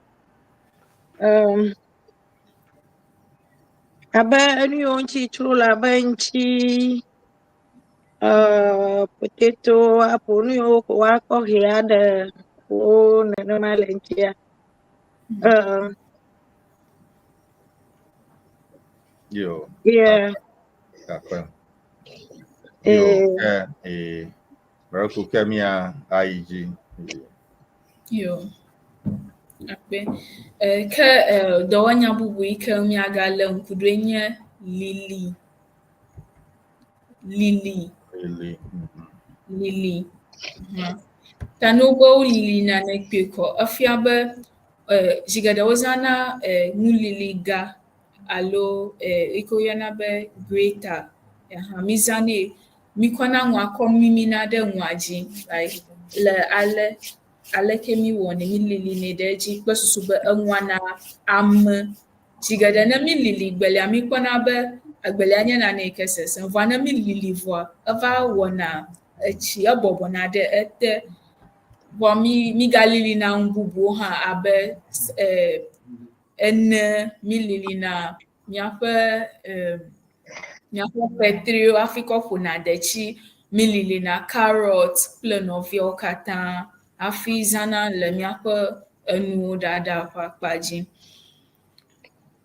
Abe enu yiwo ŋuti tso le abe ŋuti Potato, apple, nu yiwo ko woakɔ hɛ aɖe wo nenema le ŋutia. Yo. Yeah. Akpe. Yo, ke ee, mɛrɛku ke mía ayi dzi. Yo. Akpe. Ke dɔwɔnya bubu yi ke míagalé ŋku ɖoe nye lili. Lili. Lili. Lili. Ta ne wobe wolili nane kpuie kɔ, efia be zi geɖe wozãna nuliliga alo yi ke woyɔna be grater. Mízãnɛ, míkɔna nua kɔ mimina ɖe nua dzi like le ale aleke míwɔnɛ, mílilinɛ ɖe edzi kple susu be enua na ame. Zi geɖe ne mílili gbelia, míkpɔna be egbelia nye nane yi ke sesẽ. Vɔa ne mílili vɔa, eva wɔna etsi, ebɔbɔna ɖe ete. Vɔa mí mígalilina nu bubuwo hã abe ene, mílilina míaƒe míaƒe fetriwo hafi kɔ ƒona detsi, mílilina carrot kple nɔviawo katã hafi zãna le míaƒe enuwo ɖaɖa ƒe akpa dzi.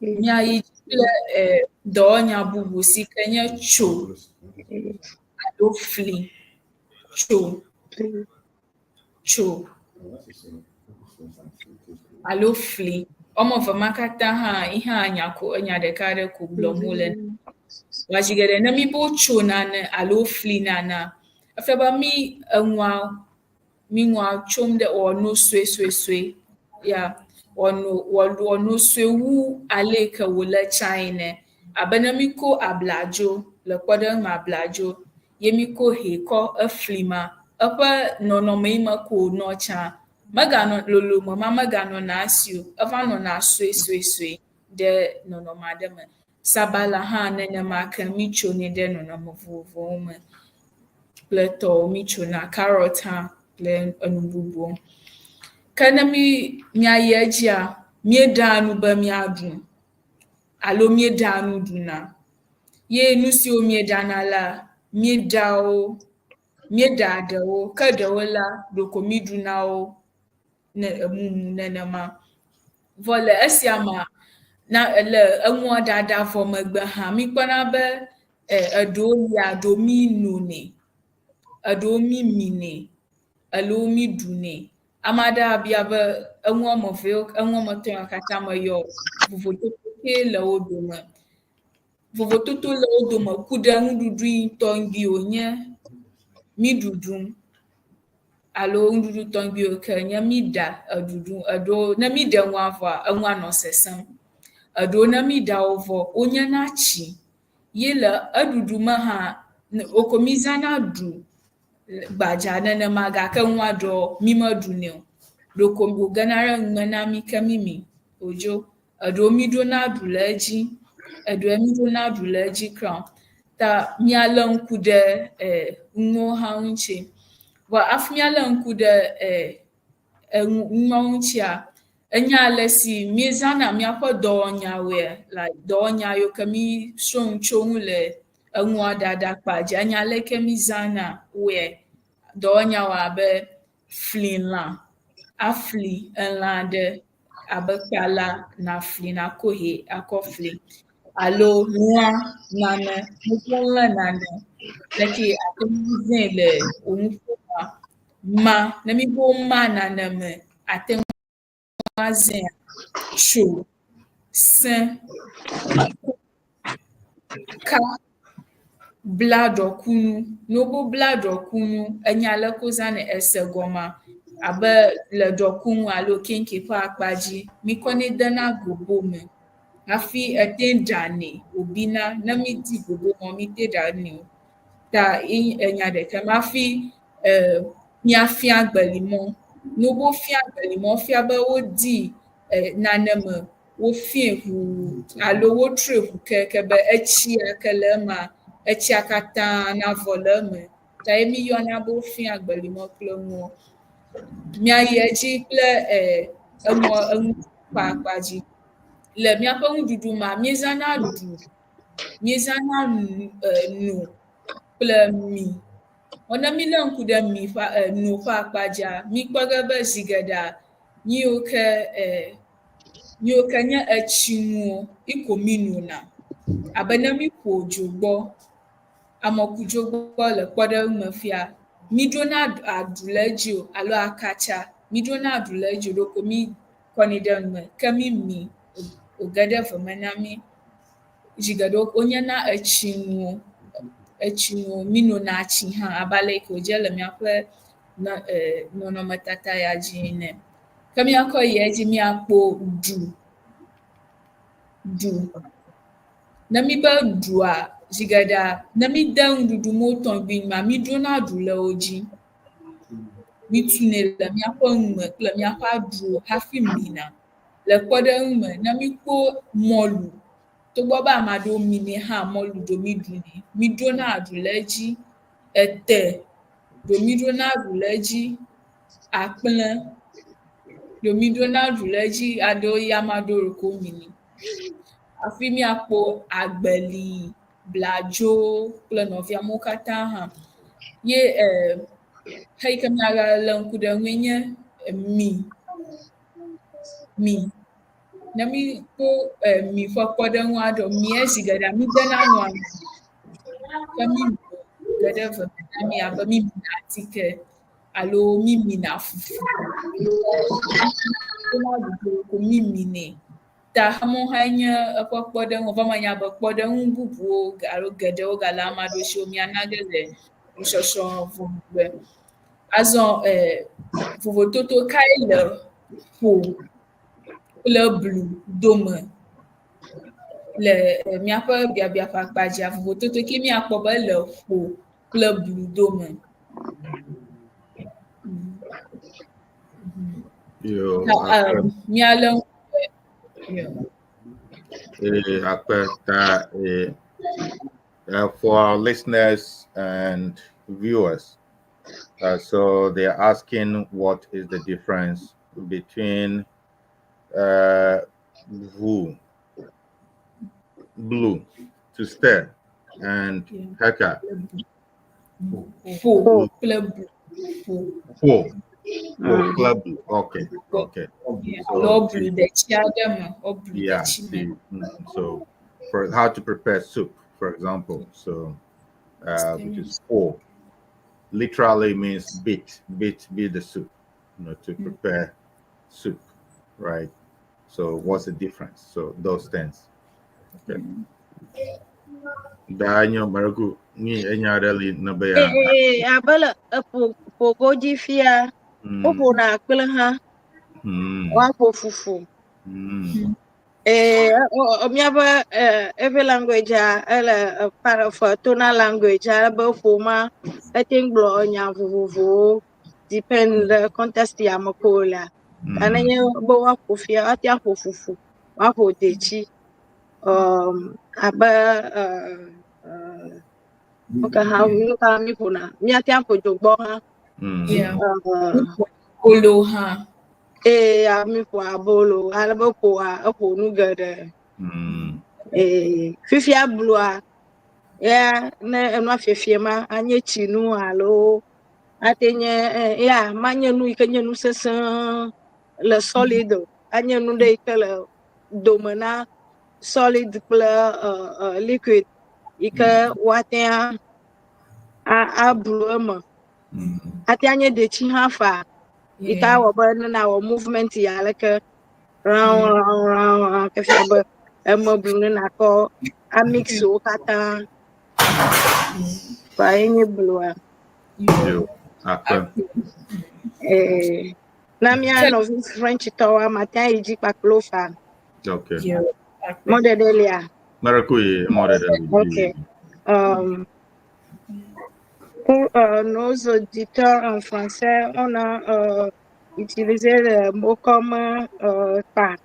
Míayi dzi kple dɔwɔnya bubu si ke nye tso alo fli. Tso, tso alo fli. Woame eve ma katã hã yi hã nya ko enya ɖeka aɖe ko gblɔm wole. Vɔa zi geɖe ne míbe wotso nane alo wofli nanea, efia be mí enua mí nua tsom ɖe wòano suesuesue ya wòano wòano sue wu ale yi ke wòle tsã ene. Abe ne míko abladzo le kpɔɖeŋu me abladzo ye míko hɛ kɔ efli ma, eƒe nɔnɔme yi me ko wònɔ tsã meganɔ lolome ma meganɔna esi o, eva nɔna suesuesue ɖe nɔnɔme aɖe me. Sabala hã nenema ke mítsonɛ ɖe nɔnɔme vovovowo me kple tɔwo mítsona, carrot hã kple enu bubuwo. Ke ne mí míayi edzia, míeɖaa nu be míaɖu alo míeɖaa nu ɖuna. Ye nu siwo míeɖana la, míeɖaa wo, míeɖaa ɖewo ke ɖewo la, ɖeko míɖuna wo ne emumu nenema. Vɔ le esia mea, na le enua ɖaɖa vɔ megbe hã, míkpɔna be eɖewo lia, ɖewo mínonɛ, eɖewo míminɛ, alo míɖunɛ. Ame aɖe abia be enu woame eve yewo, enu woame etɔ̃ yawo katã meyɔ vovototo kee le wo dome. Vovototo le wo dome ku ɖe nuɖuɖu ŋutɔŋgbi wònye míɖuɖum alo nuɖuɖu tɔŋgbi wo ke nye míɖa eɖuɖu. Eɖewo ne míɖe nua vɔa, enua nɔ sesẽm. Eɖewo ne míɖa wo vɔ wonyena tsi ye le eɖuɖu me hã woko mízãna ɖu gbadza nenema gake nua ɖewo mímeɖunɛ o. Ɖeko wògena ɖe nume na mí ke mími wòdzo. Eɖewo míɖona ɖu le edzi, eɖewo míɖona ɖu le edzi kura o. Ta míalé ŋku ɖe enuwo hã ŋuti. Vɔ hafi míalé ŋku ɖe enu nuawo ŋutia, enye ale si míezãna míaƒe dɔwɔnyawoe like dɔwɔnya yiwo ke mísrɔ̃ nu tso ŋu le enua ɖaɖa kpa dzi. Enye aleke mízãna woe. Dɔwɔnyawo abe fli lã, afli elã ɖe abe kpala nafli nako hɛ akɔ fli alo lã nane, nuƒo lã nane leke ate ŋu zãe le wò nuƒo mea. Ma, ne míbe woma nane me, ate ŋu azãe tso, sẽ, ka, bla ɖɔkunu. Ne wobe bla ɖɔkunu, enya leke wozãnɛ ese gɔmea? Abe le ɖɔkunu alo keŋke ƒe akpa dzi, míkɔnɛ dena gobo me hafi ete ɖanɛ wòbina. Ne mídi gobo mɔ míte ɖanɛ o. Ta ye nye enya ɖeka ma hafi míafia gbelimɔ. Ne wobe wofia gbelimɔ, efia be wodi nane me, wofiɛ ʋuu alo wotrɔe ʋuu keŋkeŋ be etsia ke le emea, etsia katã navɔ le eme. Ta ye míyɔna be wofia gbelimɔ kple nuwo. Míayi edzi kple emɔ enu ƒe akpa dzi. Le míaƒe nuɖuɖu mea, míezãna ɖu, míezãna nu kple mi. Vɔ ne mílé ŋku ɖe mi ƒe no ƒe akpa dzia, míkpɔ ge be zi geɖea, nu yiwo ke nu yiwo ke nye etsinuwo ye ko mínona. Abe ne míƒo dzogbɔ, amɔkudzogbɔ le kpɔɖeŋu me fia, míɖona aɖu le edzi o alo akatsa, míɖona aɖu le edzi o ɖeko míkɔnɛ ɖe nume ke mími wòge ɖe veme na mí. Zi geɖewo wonyena etsinuwo, etsinuwo, mínona tsi hã abe ale yi ke wòdze le míaƒe nɔnɔmetata ya dzi ene. Ke míakɔ yi edzi míakpɔ ɖu, ɖu. Ne míbe ɖua, zi geɖea, ne míde nuɖuɖu mɔ tɔgbi mea, míɖona ɖu le wo dzi. Mítunɛ le míaƒe nume kple míaƒe aɖuwo hafi mina. Le kpɔɖeŋu me, ne míkpɔ mɔlu, togbɔ be ame aɖewo minɛ hã, mɔlu ɖo míɖunɛ. Míɖona aɖu le edzi. Ete ɖo míɖona aɖu le edzi. Akplẽ ɖo míɖona aɖu le edzi. Aɖewo ya ame aɖewo ɖeko wominɛ. Hafi míakpɔ agbeli, bladzo kple nɔvia mawo katã hã. Ye xeyi ke míagalé ŋku ɖe eŋue nye mi. Mi. Ne míkpɔ mi ƒe kpɔɖeŋu aɖewo, mia zi geɖea mídena nua me ke mí ge ɖe veme na mí abe mímina atike alo mímina fufu. Ko míminɛ. Ta xemɔ hã nye eƒe kpɔɖeŋu vɔ menya be kpɔɖeŋu bubuwo alo geɖewo gale ame aɖewo siwo míana ge le nusɔsrɔ̃ vɔ megbe. Azɔ vovototo kae le ƒo kple blu dome le míaƒe biabia ƒe akpa dzia? Vovototo ke míakpɔ be ele ƒo kple blu dome. Yo, Ta, akpe, míalé ŋku ɖe yo. Akpe ta for our listeners and viewers. So they are asking what is the difference between vu, blu, to stir, and heka. Ƒo kple blu. Ƒo. Ƒo. Ƒo kple blu. Okay. Yeah. So, Alo blu detsi aɖe me. Woblu detsi me. See, so for how to prepare soup, for example. So, which is ƒo, literally means beat, beat, beat the soup, to prepare soup, right? So, what's the difference? So, those things. Okay. Daniel Maraku, ni enya ɖe li ne be ya. Ee, abe le eƒo ƒo godzi fia, woƒona akple hã, woaƒo fufu. Ee, míaƒe eƒe language a ele part of tonal language ale be ƒo ma ete ŋu gblɔ enya vovovowo depend ɖe context ya me ko wolea. Ta nenye be woaƒo fia, woate aƒo fufu, woaƒo detsi, abe nu ka hã nu ka mi ƒona? Míate aƒo dzogbɔ hã. Kolo hã. Ee, mi ƒo abolo ale be ƒoa eƒo nu geɖe. Ee, fifia blua ya ne enua fiefie ma anye tsinu alo ate nye ya manye nu yi ke nye nu sesẽ le solid o. Anye nu ɖe yi ke le dome na solid kple liquid yi ke woate ablu eme. Ate anye detsi hã faa yi ke awɔ be ne nawɔ movement ya aleke round round round round ke fia be eme blu ne nakɔ amix wo katã. Fa ye nye blua. Yo, akpe. Ee, na mía nɔvi French tɔwoa mate ayi dzi kpakple wo faa. Okay. Yo, akpe. Mɔɖeɖe lia. Maraku ye mɔɖeɖe li. Ok. Pour nos auditeurs en français, on a utilisé le mot comme par,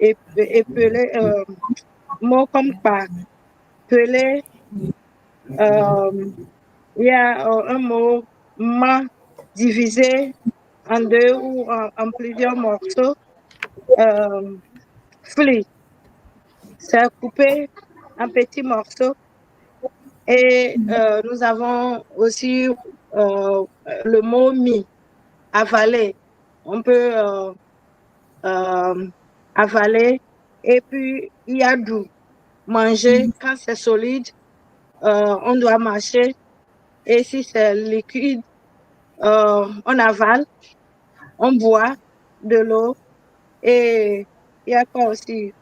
épeler, mot comme par, peler. Il y a un mot ma divisé en deux ou en plusieurs morceaux. Fli, c'est coupé en petits morceaux. Et nous avons aussi le mot mi, avaler. On peut avaler. Et puis, il y a du manger. Quand c'est solide, on doit mâcher. Et si c'est liquide, on avale, on boit de l'eau. Et il y a quoi aussi?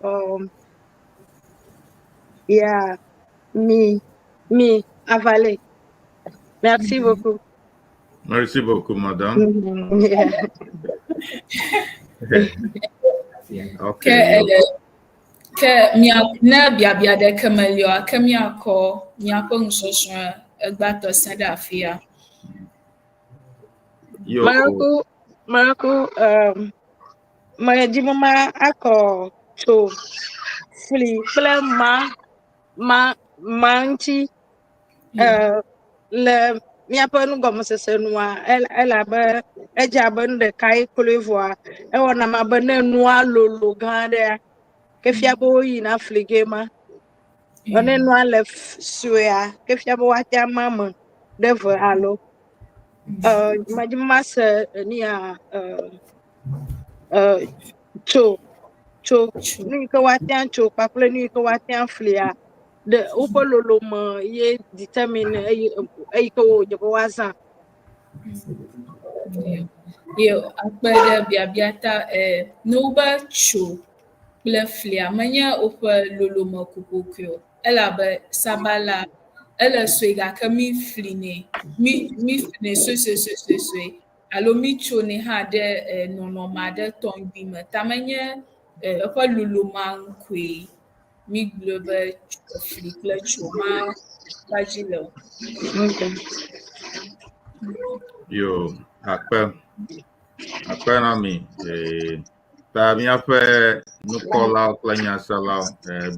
Il y a mi, mi, avaler. Merci beaucoup. Merci beaucoup, madame. Ok. Ke ke mia ne biabia ɖeke meli oa, ke míakɔ míaƒe nusɔsrɔ̃ egbãtɔ sẽ ɖe afia. Yo. Maraku, Maraku, medi be ma akɔ tso fli kple ma, ma, ma ŋuti. Le míaƒe nugɔmesese nua, elabe edze abe nu ɖekae kloe vɔa, ewɔna nam abe ne nua lolo gã aɖea, ke fia be woyina fli ge ma. Vɔ ne nua le suea, ke fia be woate ama eme ɖe eve alo. Medi be mase enu ya tso, tso, nu yi ke woate atso kpakple nu yi ke woate aflia, ɖe woƒe lolome ye determine eyi eyi ke wòdze be woazã. Ye akpe ɖe biabia ta ne wobe tso kple flia menye woƒe lolome kokokoe o elabe sabala ele sue gake mi flinɛ mi mi flinɛ suesuesuesue alo mi tsonɛ hã ɖe nɔnɔme aɖe tɔŋgbi me ta menye eƒe lolomea ŋu koe mi gblɔ be fli kple tso ma kpa dzi le o. Okay. Yo, akpe. Akpe na mi. Ta míaƒe nukpɔlawo kple nyaselawo,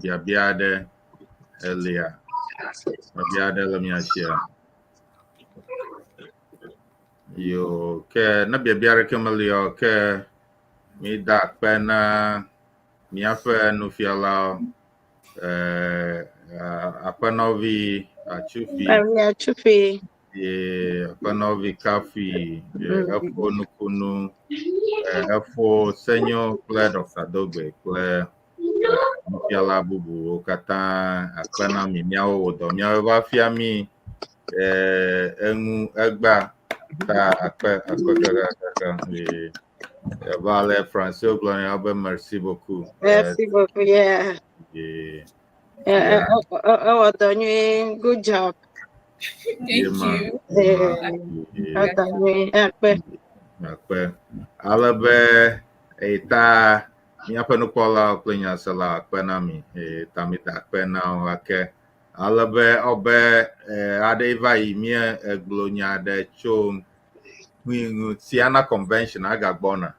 biabia aɖe elia. Biabia aɖe le mía sia. Yo, ke ne biabia aɖeke meli o, ke mída akpe na míaƒe nufialawo, aƒenɔvi Atsufi. Atsufi. Ye aƒenɔvi Kafi, efo nukunu, efo Senyo kple Dr. Dogbe kple nufiala bubuwo katã akpe na mi míawo wɔ dɔ míawo va fia mi enu egba ta akpe akpe kakakaka ye eva le français gblɔ na be merci beaucoup. Merci beaucoup, yeah. Yeah. Yeah. Ewɔ dɔ nyuie, good job. Thank you. Ewɔ dɔ nyuie, akpe. Akpe. Ale be eta míaƒe nukpɔlawo kple nyaselawo akpe na mi. Ta mi da akpe na wo ake. Ale be ɔbe aɖe va yi mía egblɔ nya aɖe tso Siana Convention agagbɔna.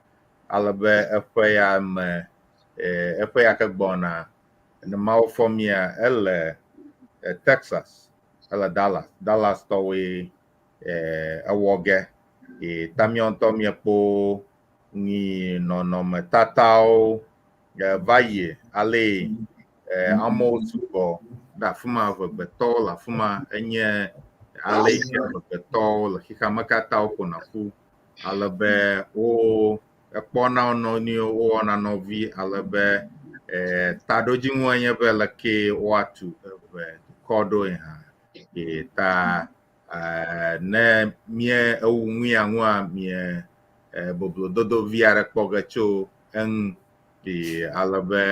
Ale be eƒe ya me eƒe ya ke gbɔna ne Mawu fɔ mía ele Texas, ele Dallas, Dallas tɔwoe ewɔ ge. Ta míawo ŋutɔ míekpɔ nyi nɔnɔmetatawo va yi ale amewo sugbɔ ɖe afi ma, ʋegbetɔwo le afi ma enye ale yi ke ʋegbetɔwo le xexea me katã woƒona ƒu ale be wo ekpɔna wo nɔnɔewo wowɔna nɔvi ale be taɖodzinue nye be leke woatu eve dukɔ ɖoe hã. Ta ne mie ewu nu ya ŋua mie boblododo vi aɖe kpɔ ge tso eŋu ale be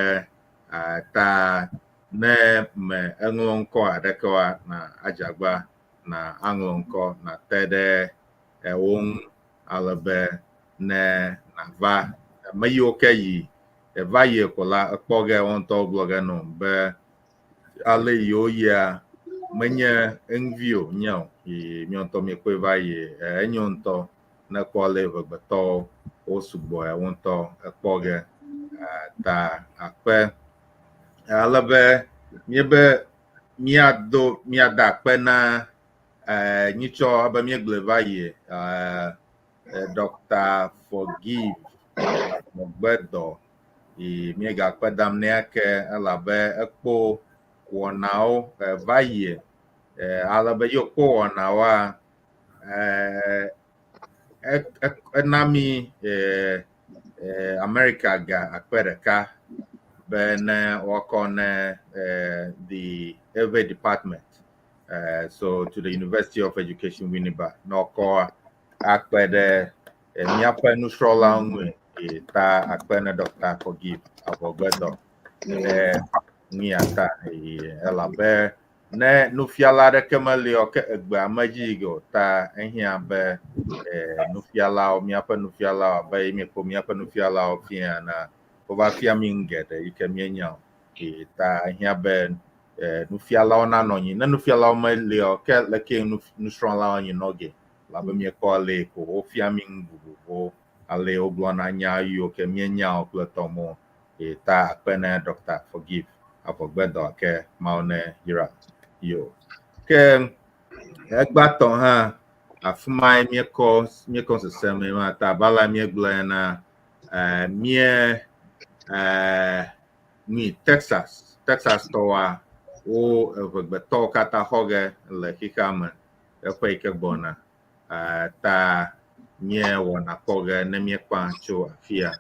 ta ne me eŋlɔ ŋkɔ aɖeke oa na adze agba na aŋlɔ ŋkɔ na te ɖe wo ŋu ale be ne nava ame yiwo ke yi eva yi ko la ekpɔ ge wo ŋutɔ gblɔ ge nɔ be ale yiwo yia menye eŋuvi o nye o yi míawo ŋutɔ míekpɔe va yi enyo ŋutɔ ne kpɔ ale ʋegbetɔwo wo sugbɔ wo ŋutɔ ekpɔ ge ta akpe ale be míebe míado míada akpe na nyitsɔ abe míegblɔe va yi Dr. Forgive Gbedɔ yi míegakpe dam nɛ ake elabe ekpɔ wɔnawo va yi. Ale be yewo kpɔ wɔnawoa, ena mi America ga 1000 be ne woakɔ ne the Ewe department. So to the University of Education Winneba ne wokɔ akpe ɖe míaƒe nusrɔ̃lawo ŋue. Ta akpe ne Dr. Forgive Avɔgbedɔ ɖe nuya ta, elabe ne nufiala aɖeke meli o, ke egbea medzi yi ge o. Ta ehiã be nufialawo, míaƒe nufialawo, abe yi míekpɔ míaƒe nufialawo fia na wova fia mí nu geɖe yi ke míenya o. Ta ehiã be nufialawo nanɔ anyi. Ne nufialawo meli o, ke leke nusrɔ̃lawo nyinɔ ge? Elabe míekpɔ ale ko wofia mí nu vovovowo, ale wogblɔna nya yiwo ke míenya o kple tɔmɔ. Ta akpe ne Dr. Forgive Avɔgbedɔ ke Mawu ne yra yo. Ke egbatɔ hã afi mae míekɔ sesem ma ta abe ale míegblɔe na mía mi Texas tɔwoa, wo eʋegbetɔwo katã xɔ ge le xexea me eƒe yi ke gbɔna. Ta míewɔna kpɔ ge ne míekpã tso afia.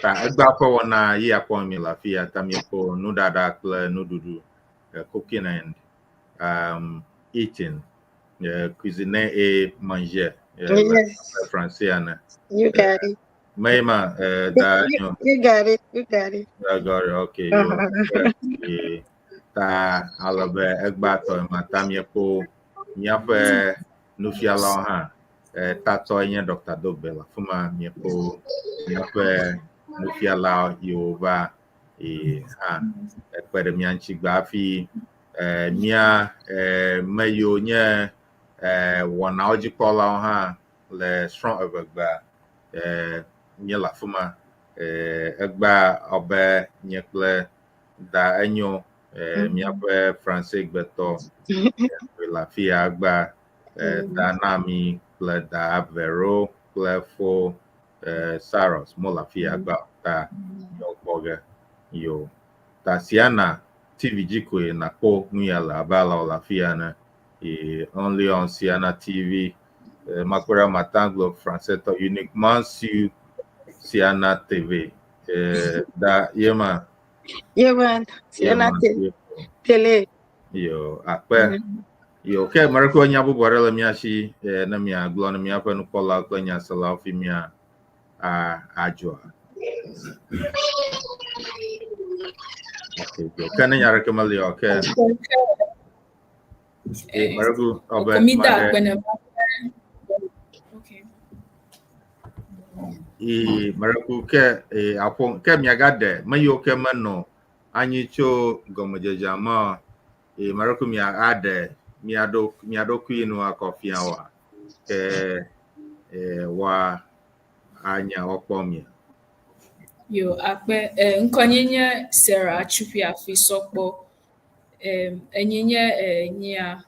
Ta egbea ƒe wɔna yi akpɔ mi le afia, ta míekpɔ nuɖaɖa kple nuɖuɖu, cooking and eating, cuisiner et manger Yes. Le français ene. You got it. Meima da You, you got it. You got it. I got it. Okay. Yo. Ta ale be egbatɔ ma ta míekpɔ míaƒe nufialawo hã. Tatɔ nye Dr. Dogbe le afi ma, míekpɔ míaƒe nufiala yiwo va hã ekpe ɖe mía ŋuti gbe hafi mía me yiwo nye wɔnawo dzikpɔlawo hã le srɔ̃ evegbea míele afi ma. Egbea abe nye kple da enyo míaƒe Fransegbetɔ le afi ya egbea, da Nami kple da Vero kple fo Saros mo le afi ya egbea, ta yewo kpɔ ge yo. Ta Siana TV dzi koe nakpɔ nu ya le abe ale wòle afi ya ene. Only on Siana TV. Makpɔɖa matagblɔ français tɔ uniquement sur Siana TV. Da yema. Yeah, man. Siana Télé. Yo, akpe. Yo, ke mereko nya bubu aɖe le mía si ne miagblɔ ne míaƒe nukpɔlawo kple nyaselawo fi mía a adzɔa. Okay, yo. Ke ne nya aɖeke meli o, ke mereko ɔbe Komida akpe ne. Okay. Mereko ke aƒo ke miagaɖe me yiwo ke menɔ anyi tso gɔmedzedzea me, mereko mia aɖe mia ɖo mia ɖokui nu akɔ fia woa, ke wa anya wɔkpɔ mia. Yo, akpe. Ŋkɔnye nye Sarah Atsuƒi Sɔkpɔ. Enye nye nyea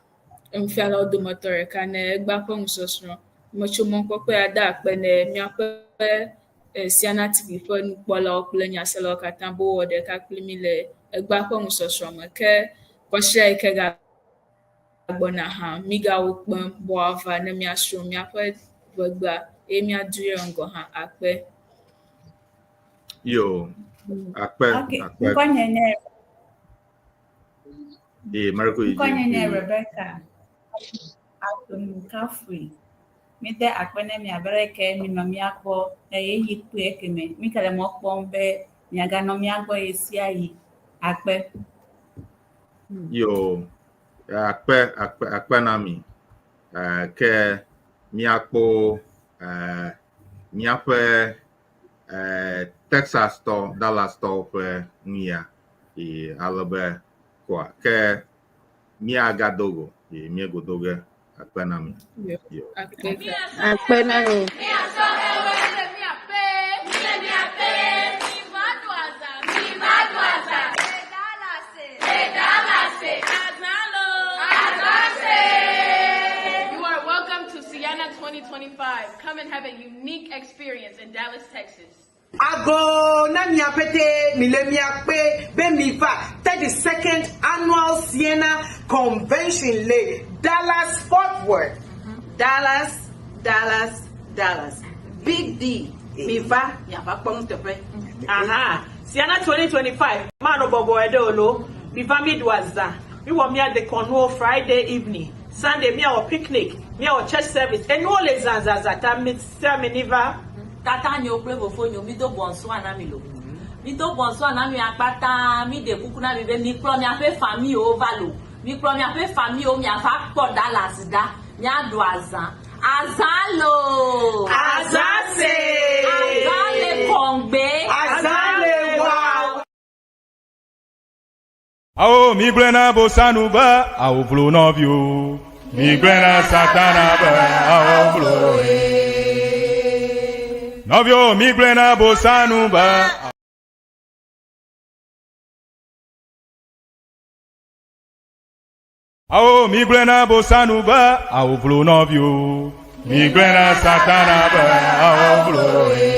nufialawo dometɔ ɖeka ne egbea ƒe nusɔsrɔ̃. Metso mɔkpɔkpɔ ya da akpe ne míaƒe Siana TV ƒe nukpɔlawo kple nyaselawo katã be wowɔ ɖeka kpli mí le egbea ƒe nusɔsrɔ̃ me. Ke kɔsiɖa yi ke gagbɔna hã, mígawo kpem be woava ne míasrɔ̃ míaƒe ʋegbea eye míadu ɖe ŋgɔ hã. Akpe. Yo, akpe. Okay. Akpe. Ŋkɔnye nye Mereko yi Ŋkɔnye nye dzi. Rebecca Atomkafui. Mide akpe ne miabe ɖe ke minɔ mía gbɔ le ɣeyiɣi kpui ekeme. Mi ke le mɔ kpɔm be miaganɔ mía gbɔ ɣe sia ɣi. Akpe. Yo, akpe, akpe, akpe na mi. Ke míakpɔ míaƒe Texas tɔ, Dallas tɔwo ƒe nu ya. Ale be koa ke míagado go, míegodo ge. Akpe na mi. Yo, Yo. akpe. Akpe na mi. You are welcome to Siana 2025. Come and have a unique experience in Dallas, Texas. Ago na mia pete mi le mia kpe be mi va 32nd Annual Ceana Convention le Dallas Fort Worth. Dallas, Dallas, Dallas. Big D, mi va miava kpɔ nuteƒe. Aha, Ceana 2025, manɔ bɔbɔe ɖe o lo. Mi va mi ɖu azã. Mi wɔ mia dekɔnuwo Friday evening. Sunday miawɔ picnic, miawɔ church service. Enuwo le zãzãzã ta mi sia mi ni va. Tata nyewo kple fofo nyewo, mido bonsoir na mi lo. Mido bonsoir na mi akpata, mi ɖe kuku na mi be mikplɔ miaƒe famillewo va lo. Mikplɔ miaƒe famillewo miava kpɔ Dallas ɖa, miaɖu azã. Azã lo! Azã se! Azã le kɔŋgbe! Azã le wa! Awo migblɔe na Bosanu be awo vlo nɔviwo. Migblɔe na Satana be awo vlo ye. Nɔviwo migblɔe na Bosanu be. Awo migblɔe na Bosanu be awo vlo nɔviwo. Migblɔe na Satana be awo vlo ye.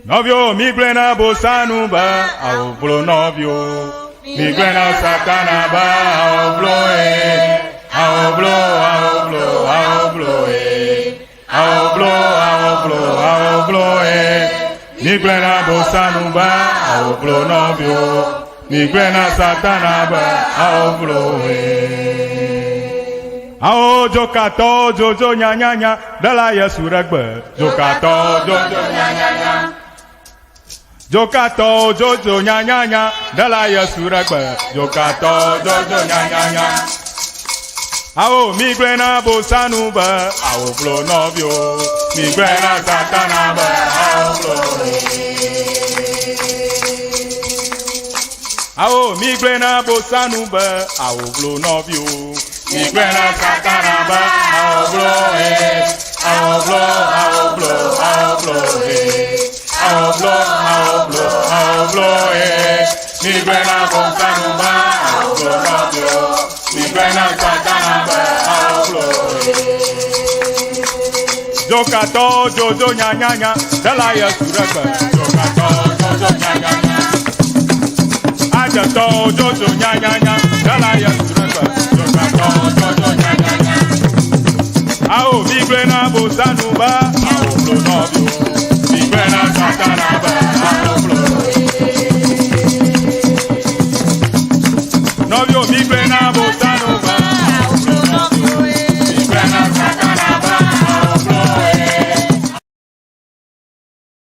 Nɔviwo migblɔe na Bosanu be awo vlo nɔviwo. Migblɔe na Satana be awo vlo ye. Awo vlo, awo vlo, awo vlo ye. Awo vlo, awo vlo, awo vlo ye. Migblɔe na Bosanu be awo vlo nɔviwo. Migblɔe na Satana be awo vlo ye. Awo dzokatɔwo dzodzo nyanyanya ɖela Yesu ɖe gbe. Dzokatɔwo dzodzo nyanyanya. Dzokatɔwo dzodzo nyanyanya ɖela Yesu ɖe gbe. Dzokatɔwo dzodzo nyanyanya. Awo migblɔe na Bosanu be awo vlo nɔviwo. Migblɔe na Satana be awo vlo. Awo migblɔe na Bosanu be awo vlo nɔviwo. Migblɔe na Satana be awo vlo he. Awo vlo, awo vlo, awo vlo he. Awo vlo, awo vlo, awo vlo he. Migblɔe na Bosanu be awo vlo nɔviwo. Migblɔe na Satana be awo vlo he. Dzokatɔwo dzodzo nyanyanya ɖela Yesu ɖe gbe. Dzokatɔwo dzodzo nyanyanya. Adzetɔwo dzodzo nyanyanya ɖela Yesu ɖe gbe. Dzokatɔwo dzodzo nyanyanya. Awo migblɔe na Bosanu be awo vlo nɔviwo. Migblɔe na Satana be awo vlo. Nɔviwo migblɔe na Bosanu.